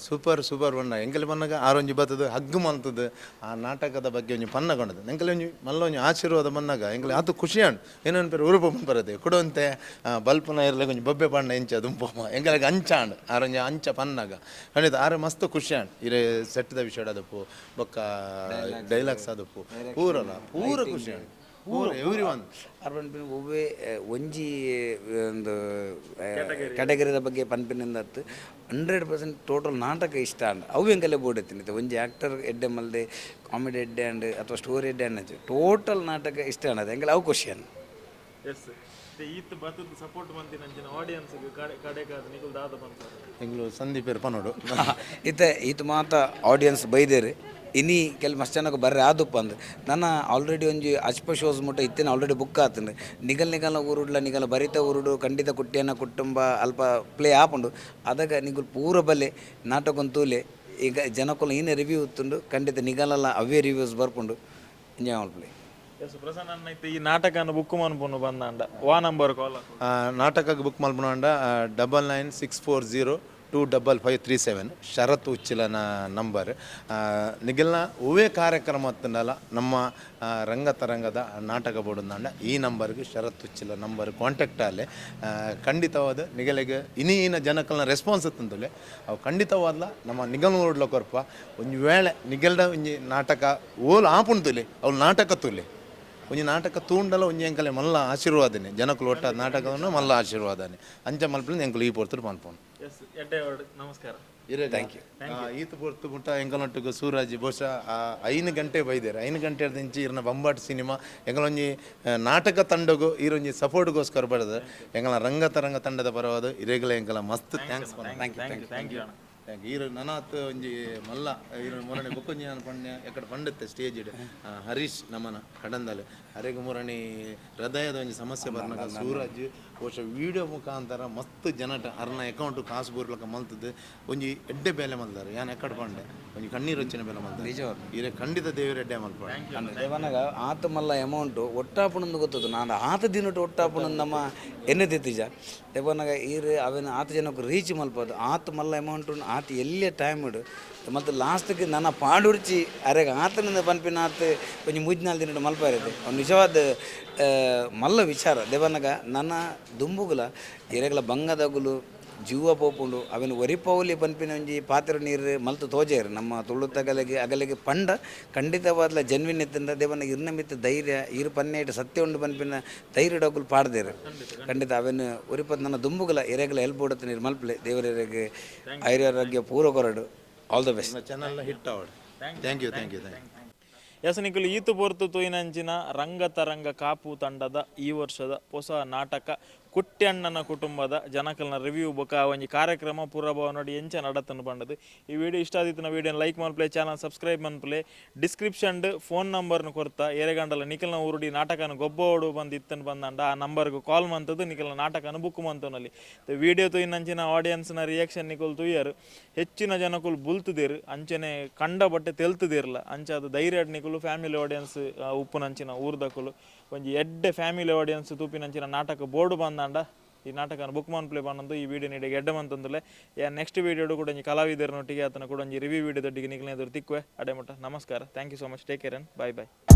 ಸೂಪರ್ ಸೂಪರ್ ಬಣ್ಣ ಎಂಕಲೆ ಬನ್ನಗ ಆರೊಂಜಿ ಬತ್ತದ ಹಗ್ಗು ಮಂತದ ಆ ನಾಟಕದ ಬಗ್ಗೆ ಒಂಜಿ ಪನ್ನ ಕೊಂಡದ ಎಂಕಲೆ ಒಂಜಿ ಮಲ್ಲ ಒಂಜಿ ಆಶೀರ್ವಾದ ಬನ್ನಗ ಎಂಕಲೆ ಆತು ಖುಷಿ ಆಂಡ್ ಏನೊಂದು ಪೇರು ಉರುಪ ಬರದೆ ಕೊಡುವಂತೆ ಬಲ್ಪನ ಇರಲಿ ಒಂಜಿ ಬೊಬ್ಬೆ ಬಣ್ಣ ಎಂಚ ದುಂಪಮ್ಮ ಎಂಕಲೆಗ್ ಅಂಚಾಂಡ್ ಆರೊಂಜಿ ಅಂಚ ಪನ್ನಗ ಖಂಡಿತ ಆರು ಮಸ್ತ್ ಖುಷಿ ಆಂಡ್ ಇರೆ ಸೆಟ್ದ ವಿಷಯ ಅದಪ್ಪು ಬೊಕ್ಕ ಡೈಲಾಗ್ಸ್ ಅದಪ್ಪು ಪೂರಲ್ಲ ಪೂರ ಖುಷಿ ಆಂಡ್ ಪೂರ ಎವ್ರಿ ಒನ್.
ಅರ್ಬನ್ ಪಿನ್ ಒವ್ವೆ ಒಂಜಿ ಒಂದು ಕ್ಯಾಟಗರಿದ ಬಗ್ಗೆ ಪನ್ಪಿನಿಂದತ್ತು 100% ಟೋಟಲ್ ನಾಟಕ ಇಷ್ಟ ಅಂಡ್ ಅವು ಎಂಕಲೆ ಬೋರ್ಡ್ ಎತ್ತಿನ ಒಂಜಿ ಆ್ಯಕ್ಟರ್ ಎಡ್ಡೆ ಮಲ್ದೆ ಕಾಮಿಡಿ ಎಡ್ಡೆ ಅಂಡ್ ಅಥವಾ ಸ್ಟೋರಿ ಎಡ್ಡೆ ಅಂಡ್ ಟೋಟಲ್ ನಾಟಕ ಇಷ್ಟ ಅಂಡ್ ಎಂಕಲೆ ಅವು ಖುಷಿ ಅಂಡ್.
ಎಸ್ ಈತ ಬತ್ತದ ಸಪೋರ್ಟ್ ಮಂತಿನಂಚಿನ ಆಡಿಯನ್ಸ್ ಕಡೆಗಾದ ನಿಕುಲ್ ದಾದ ಬಂತ
ಎಂಗ್ಲು ಸಂದೀಪೇರ್ ಪನೋಡು
ಇತ್ತೆ ಈತ ಮಾತ ಆಡಿಯನ್ಸ್ ಬೈದೇರು ಇನಿ ಕೆಲ ಮಸ್ತ್ ಜನಕ್ಕೆ ಬರ್ರೆ ಆದುಪ್ಪ ಅಂದ್ ನನ್ನ ಆಲ್ರೆಡಿ ಒಂಜಿ ಅಚ್ಪ ಶೋಸ್ ಮುಟ್ಟ ಇತ್ತೇನೆ ಆಲ್ರೆಡಿ ಬುಕ್ ಆತಂಡು ನಿಗಲ್ ನಿಗಲ ಊರುಡ್ಲ ನಿಗಲ ಬರಿತ ಊರುಡು ಖಂಡಿತ ಕುಟ್ಟಿಯನ್ನ ಕುಟುಂಬ ಅಲ್ಪ ಪ್ಲೇ ಆಪುಂಡು ಅದಾಗ ನಿಗುಲ್ ಪೂರ ಬಲೆ ನಾಟಕ ತೂಲೆ ಈಗ ಜನಕ್ಕುಲ ಏನೇ ರಿವ್ಯೂ ಇತ್ತುಂಡು ಖಂಡಿತ ನಿಗಲಲ್ಲ ಅವೇ ರಿವ್ಯೂಸ್ ಬರ್ಪುಂಡು ಎಂಜಾಯ್ ಮಲ್ಪಲೆ.
ಎಸ್ ಪ್ರಸನ್ನ ಇತ್ತೆ ಈ ನಾಟಕನ ಬುಕ್ ಮನ್ಪುನು ಬಂದಾಂಡ ವಾ ನಂಬರ್ ಕಾಲ್
ನಾಟಕಕ್ಕೆ ಬುಕ್ ಮಲ್ಪುನಾಂಡ 9964 0255537 ಶರತ್ ಉಚ್ಚಿಲನ ನಂಬರ್. ನಿಗಲ್ನ ಒವ್ವೇ ಕಾರ್ಯಕ್ರಮ ಅತ್ತಂಡಲ್ಲ ನಮ್ಮ ರಂಗತರಂಗದ ನಾಟಕ ಬೋರ್ಡ್ ಈ ನಂಬರ್ಗೆ ಶರತ್ ಉಚ್ಚಿಲ ನಂಬರ್ ಕಾಂಟ್ಯಾಕ್ಟ್ ಆಲೆ ಖಂಡಿತವಾದ ನಿಗಲಿಗೆ ಇನಿ ಇನ ಜನಕಲ್ನ ರೆಸ್ಪಾನ್ಸ್ ಅತ್ತಂದಲೆ ಅವು ಖಂಡಿತವಾದ್ಲ ನಮ್ಮ ನಿಗಲ್ ನೋಡ್ಲ ಕೊರ್ಪ ಒಂಜಿ ವೇಳೆ ನಿಗಲ್ದ ಒಂಜಿ ನಾಟಕ ಓಲ್ ಆಪುಂತುಲೆ ಅವ್ಳು ನಾಟಕ ತುಲೆ ಒಂಜಿ ನಾಟಕ ತೂಂಡಲ ಒಂಜಿ ಎಂಕಲೆ ಮಲ್ಲ ಆಶೀರ್ವಾದನೆ ಜನಕುಲು ಒಟ್ಟ ನಾಟಕವನ್ನು ಮಲ್ಲ ಆಶೀರ್ವಾದನೆ ಅಂಚ ಮಲ್ಪಲಿಂದ ಎಂಕಲು ಈ ಪೊರ್ತುಡು ಪನ್ಪುನು.
ಎಸ್ ಎಡ್ಡೆ ನಮಸ್ಕಾರ.
Thank you. ಈತ ಪೊರ್ತು ಮುಟ್ಟ ಎಂಕಲೊಟ್ಟಿಗೆ ಸೂರಾಜ್ ಬಹುಶಃ 5 ಗಂಟೆ ಬೈದೇರು 5 ಗಂಟೆ ದಿಂಚಿ ಇರ್ನ ಬಂಬಾಟ್ ಸಿನಿಮಾ ಎಂಕಲೊಂಜಿ ನಾಟಕ ತಂಡಗು ಈರೊಂಜಿ ಸಪೋರ್ಟ್ಗೋಸ್ಕರ ಬಡದು ಎಂಕಲ ರಂಗ ತರಂಗ ತಂಡದ ಪರವಾದ ಇರೇಗಲ ಎಂಕಲ ಮಸ್ತ್ thanks.
Thank you thank you.
Thank you. ಈರು ನನಾತ್ ಒಂಜಿ ಮಲ್ಲ ಈರು ಮೊರಣಿ ಬೊಕ್ಕೊಂಜಿ ನಾನು ಪಂಡ್ಯ ಎಕಡೆ ಪಂಡುತ್ತೆ ಸ್ಟೇಜ್ ಹರೀಶ್ ನಮನ ಕಡಂದಲೆ ಅರೆಗ್ ಮೊರಣಿ ಹೃದಯದ ಒಂಜಿ ಸಮಸ್ಯೆ ಬರ್ನಾಗ ಸೂರಜ್ ಬಹುಶಃ ವೀಡಿಯೋ ಮುಖಾಂತರ ಮಸ್ತ್ ಜನಟ ಅರ್ನ ಅಕೌಂಟ್ ಕಾಸು ಬೂರ್ಲಕ ಮಲ್ತದ್ದು ಒಂಜಿ ಎಡ್ಡೆ ಬೇಲೆ ಮಲ್ದಾರೆ ಯಾನ್ ಎಕ್ಕಡೆ ಪಂಡೆ ಒಂಜಿ ಕಣ್ಣೀರು వచ్చిన ಬೇಲೆ ಮಲ್ದಾರೆ
ನಿಜ
ಈರೆ ಖಂಡಿತ ದೇವರ ಎಡ್ಡೆ ಮಲ್ಪಂಡೆ.
ದೇವನಾಗ ಆತ ಮಲ್ಲ ಅಮೌಂಟು ಒಟ್ಟಾಪುಣಂದು ಗೊತ್ತದು ನಾನು ಆತ ದಿನಟ್ಟು ಒಟ್ಟಾಪುಣಂದು ನಮ್ಮ ಎನ್ನೆದಿತ್ತೀಜ ದೇವನಾಗ ಈರು ಅವೇನು ಆತ ಜನಕ್ಕೆ ರೀಚ್ ಮಲ್ಪದು ಆತ ಮಲ್ಲ ಅಮೌಂಟು ಆತ ಎಲ್ಲೇ ಟೈಮ್ ಇಡು ಮತ್ತು ಲಾಸ್ಟ್ಗೆ ನನ್ನ ಪಾಡುರ್ಚಿ ಅರೆಗ ಆತನಿಂದ ಪನ್ಪಿನ ಆತ ಒಂಜಿ ಮುಜ್ನಾಲ್ ದಿನಟ್ಟು ಮಲ್ಪ ಇರುತ್ತೆ ಅವ್ನು ನಿಜವಾದ ಮಲ್ಲ ವಿಚಾರ. ದೇವನಾಗ ನನ್ನ ದುಂಬುಗುಲ ಎರೆಗಲ ಬಂಗದಗುಲು ಜೀವ ಪೋಪುಂಡು ಅವೆನ್ ಒರಿಪೌಲಿ ಪನ್ಪಿನ ಒಂಜಿ ಪಾತ್ರ ನೀರು ಮಲ್ತು ತೋಜೇರು ನಮ್ಮ ತುಳುತಗಲಿಗೆ ಅಗಲಿಗೆ ಪಂಡ ಖಂಡಿತವಾದ್ಲ ಜನ್ವಿನ್ ಎತ್ತಂದ ದೇವನ ಇರ್ನ ಮಿತ್ತ ಧೈರ್ಯ ಇರು ಪನ್ನೇಟು ಸತ್ಯ ಉಂಡು ಪನ್ಪಿನ ಧೈರ್ಯ ಡೋಗುಲು ಪಾಡ್ದೇರು ಖಂಡಿತ ಅವೆನ್ ಒರಿಪತ್ ನನ್ನ ದುಂಬುಗುಲ ಎರೆಗಲ ಎಲ್ಪ್ ಉಡತ್ತ ನೀರು ಮಲ್ಪಲೆ ದೇವರೆಗೆ ಐರ್ಯಾರೋಗ್ಯ ಪೂರ್ವ ಕೊರಡು. All the best.
Channel hit ಅವಡು. Thank you thank you thank you.
S ನಿಕುಲು ಈತು ಪೊರ್ತು ತೂಯಿನಂಚಿನ ರಂಗತರಂಗ ಕಾಪು ತಂಡದ ಈ ವರ್ಷದ ಹೊಸ ನಾಟಕ ಕುಟ್ಯಣ್ಣನ ಕುಟುಂಬದ ಜನಕಲ್ನ ರಿವ್ಯೂ ಬೊಕ ಒಂಜಿ ಕಾರ್ಯಕ್ರಮ ಪೂರಭಾವ ನೋಡಿ ಎಂಚ ನಡತನ್ನು ಪಂಡದು. ಈ ವಿಡಿಯೋ ಇಷ್ಟ ಆದಿತ್ತಿನ ವಿಡಿಯೋನ ಲೈಕ್ ಮನ್ಪ್ಲೆ ಚಾನಲ್ ಸಬ್ಸ್ಕ್ರೈಬ್ ಮನ್ಪ್ಲೆ ಡಿಸ್ಕ್ರಿಪ್ಷನ್ ಫೋನ್ ನಂಬರ್ನು ಕೊರ್ತ ಏರೆಗಂಡಲ ನಿಖಲ್ನ ಊರುಡಿ ನಾಟಕನ ಗೊಬ್ಬೋಡು ಬಂದು ಇತ್ತನ್ನು ಬಂದಂಡ ಆ ನಂಬರ್ಗೆ ಕಾಲ್ ಮಂತದ್ದು ನಿಖಲ್ನ ನಾಟಕನ ಬುಕ್ ಮಂತನಲ್ಲಿ ವಿಡಿಯೋ ತೂಯಿನಂಚಿನ ಆಡಿಯನ್ಸ್ನ ರಿಯಾಕ್ಷನ್ ನಿಕುಲ್ ತೂಯರು ಹೆಚ್ಚಿನ ಜನಕುಲು ಬುಲ್ತುದಿರು ಅಂಚನೆ ಕಂಡ ಬಟ್ಟೆ ತೆಲ್ತುದಿರ್ಲ ಅಂಚ ಅದು ಧೈರ್ಯ ನಿಕುಲು ಫ್ಯಾಮಿಲಿ ಆಡಿಯನ್ಸ್ ಉಪ್ಪುನಂಚಿನ ಊರ್ದಕುಲು ಒಂಜಿ ಎಡ್ಡೆ ಫ್ಯಾಮಿಲಿ ಆಡಿಯನ್ಸ್ ತೂಪಿನಂಚಿನ ನಾಟಕ ಬೋರ್ಡ್ ಬಂದಾಂಡ ಈ ನಾಟಕನ ಬುಕ್ ಮನ್ ಪ್ಲೇ ಬಂದು ಈ ವಿಡಿಯೋ ನೀಡಿ ಎಡ್ಡೆ ಮಂತಂದುಲೆ ನೆಕ್ಸ್ಟ್ ವಿಡಿಯೋ ಕೂಡ ಒಂಜಿ ಕಲಾವಿದರನೊಟ್ಟಿಗೆ ಆತನ ಕೂಡ ಒಂಜಿ ರಿವ್ಯೂ ವಿಡಿಯೋ ದೊಡ್ಡಿಗೆ ನಿಖಲ್ನ ಎದುರು ತಿಕ್ಕುವೆ ಅಡೆ ಮಟ್ಟ ನಮಸ್ಕಾರ. Thank you so much. Take care and bye bye.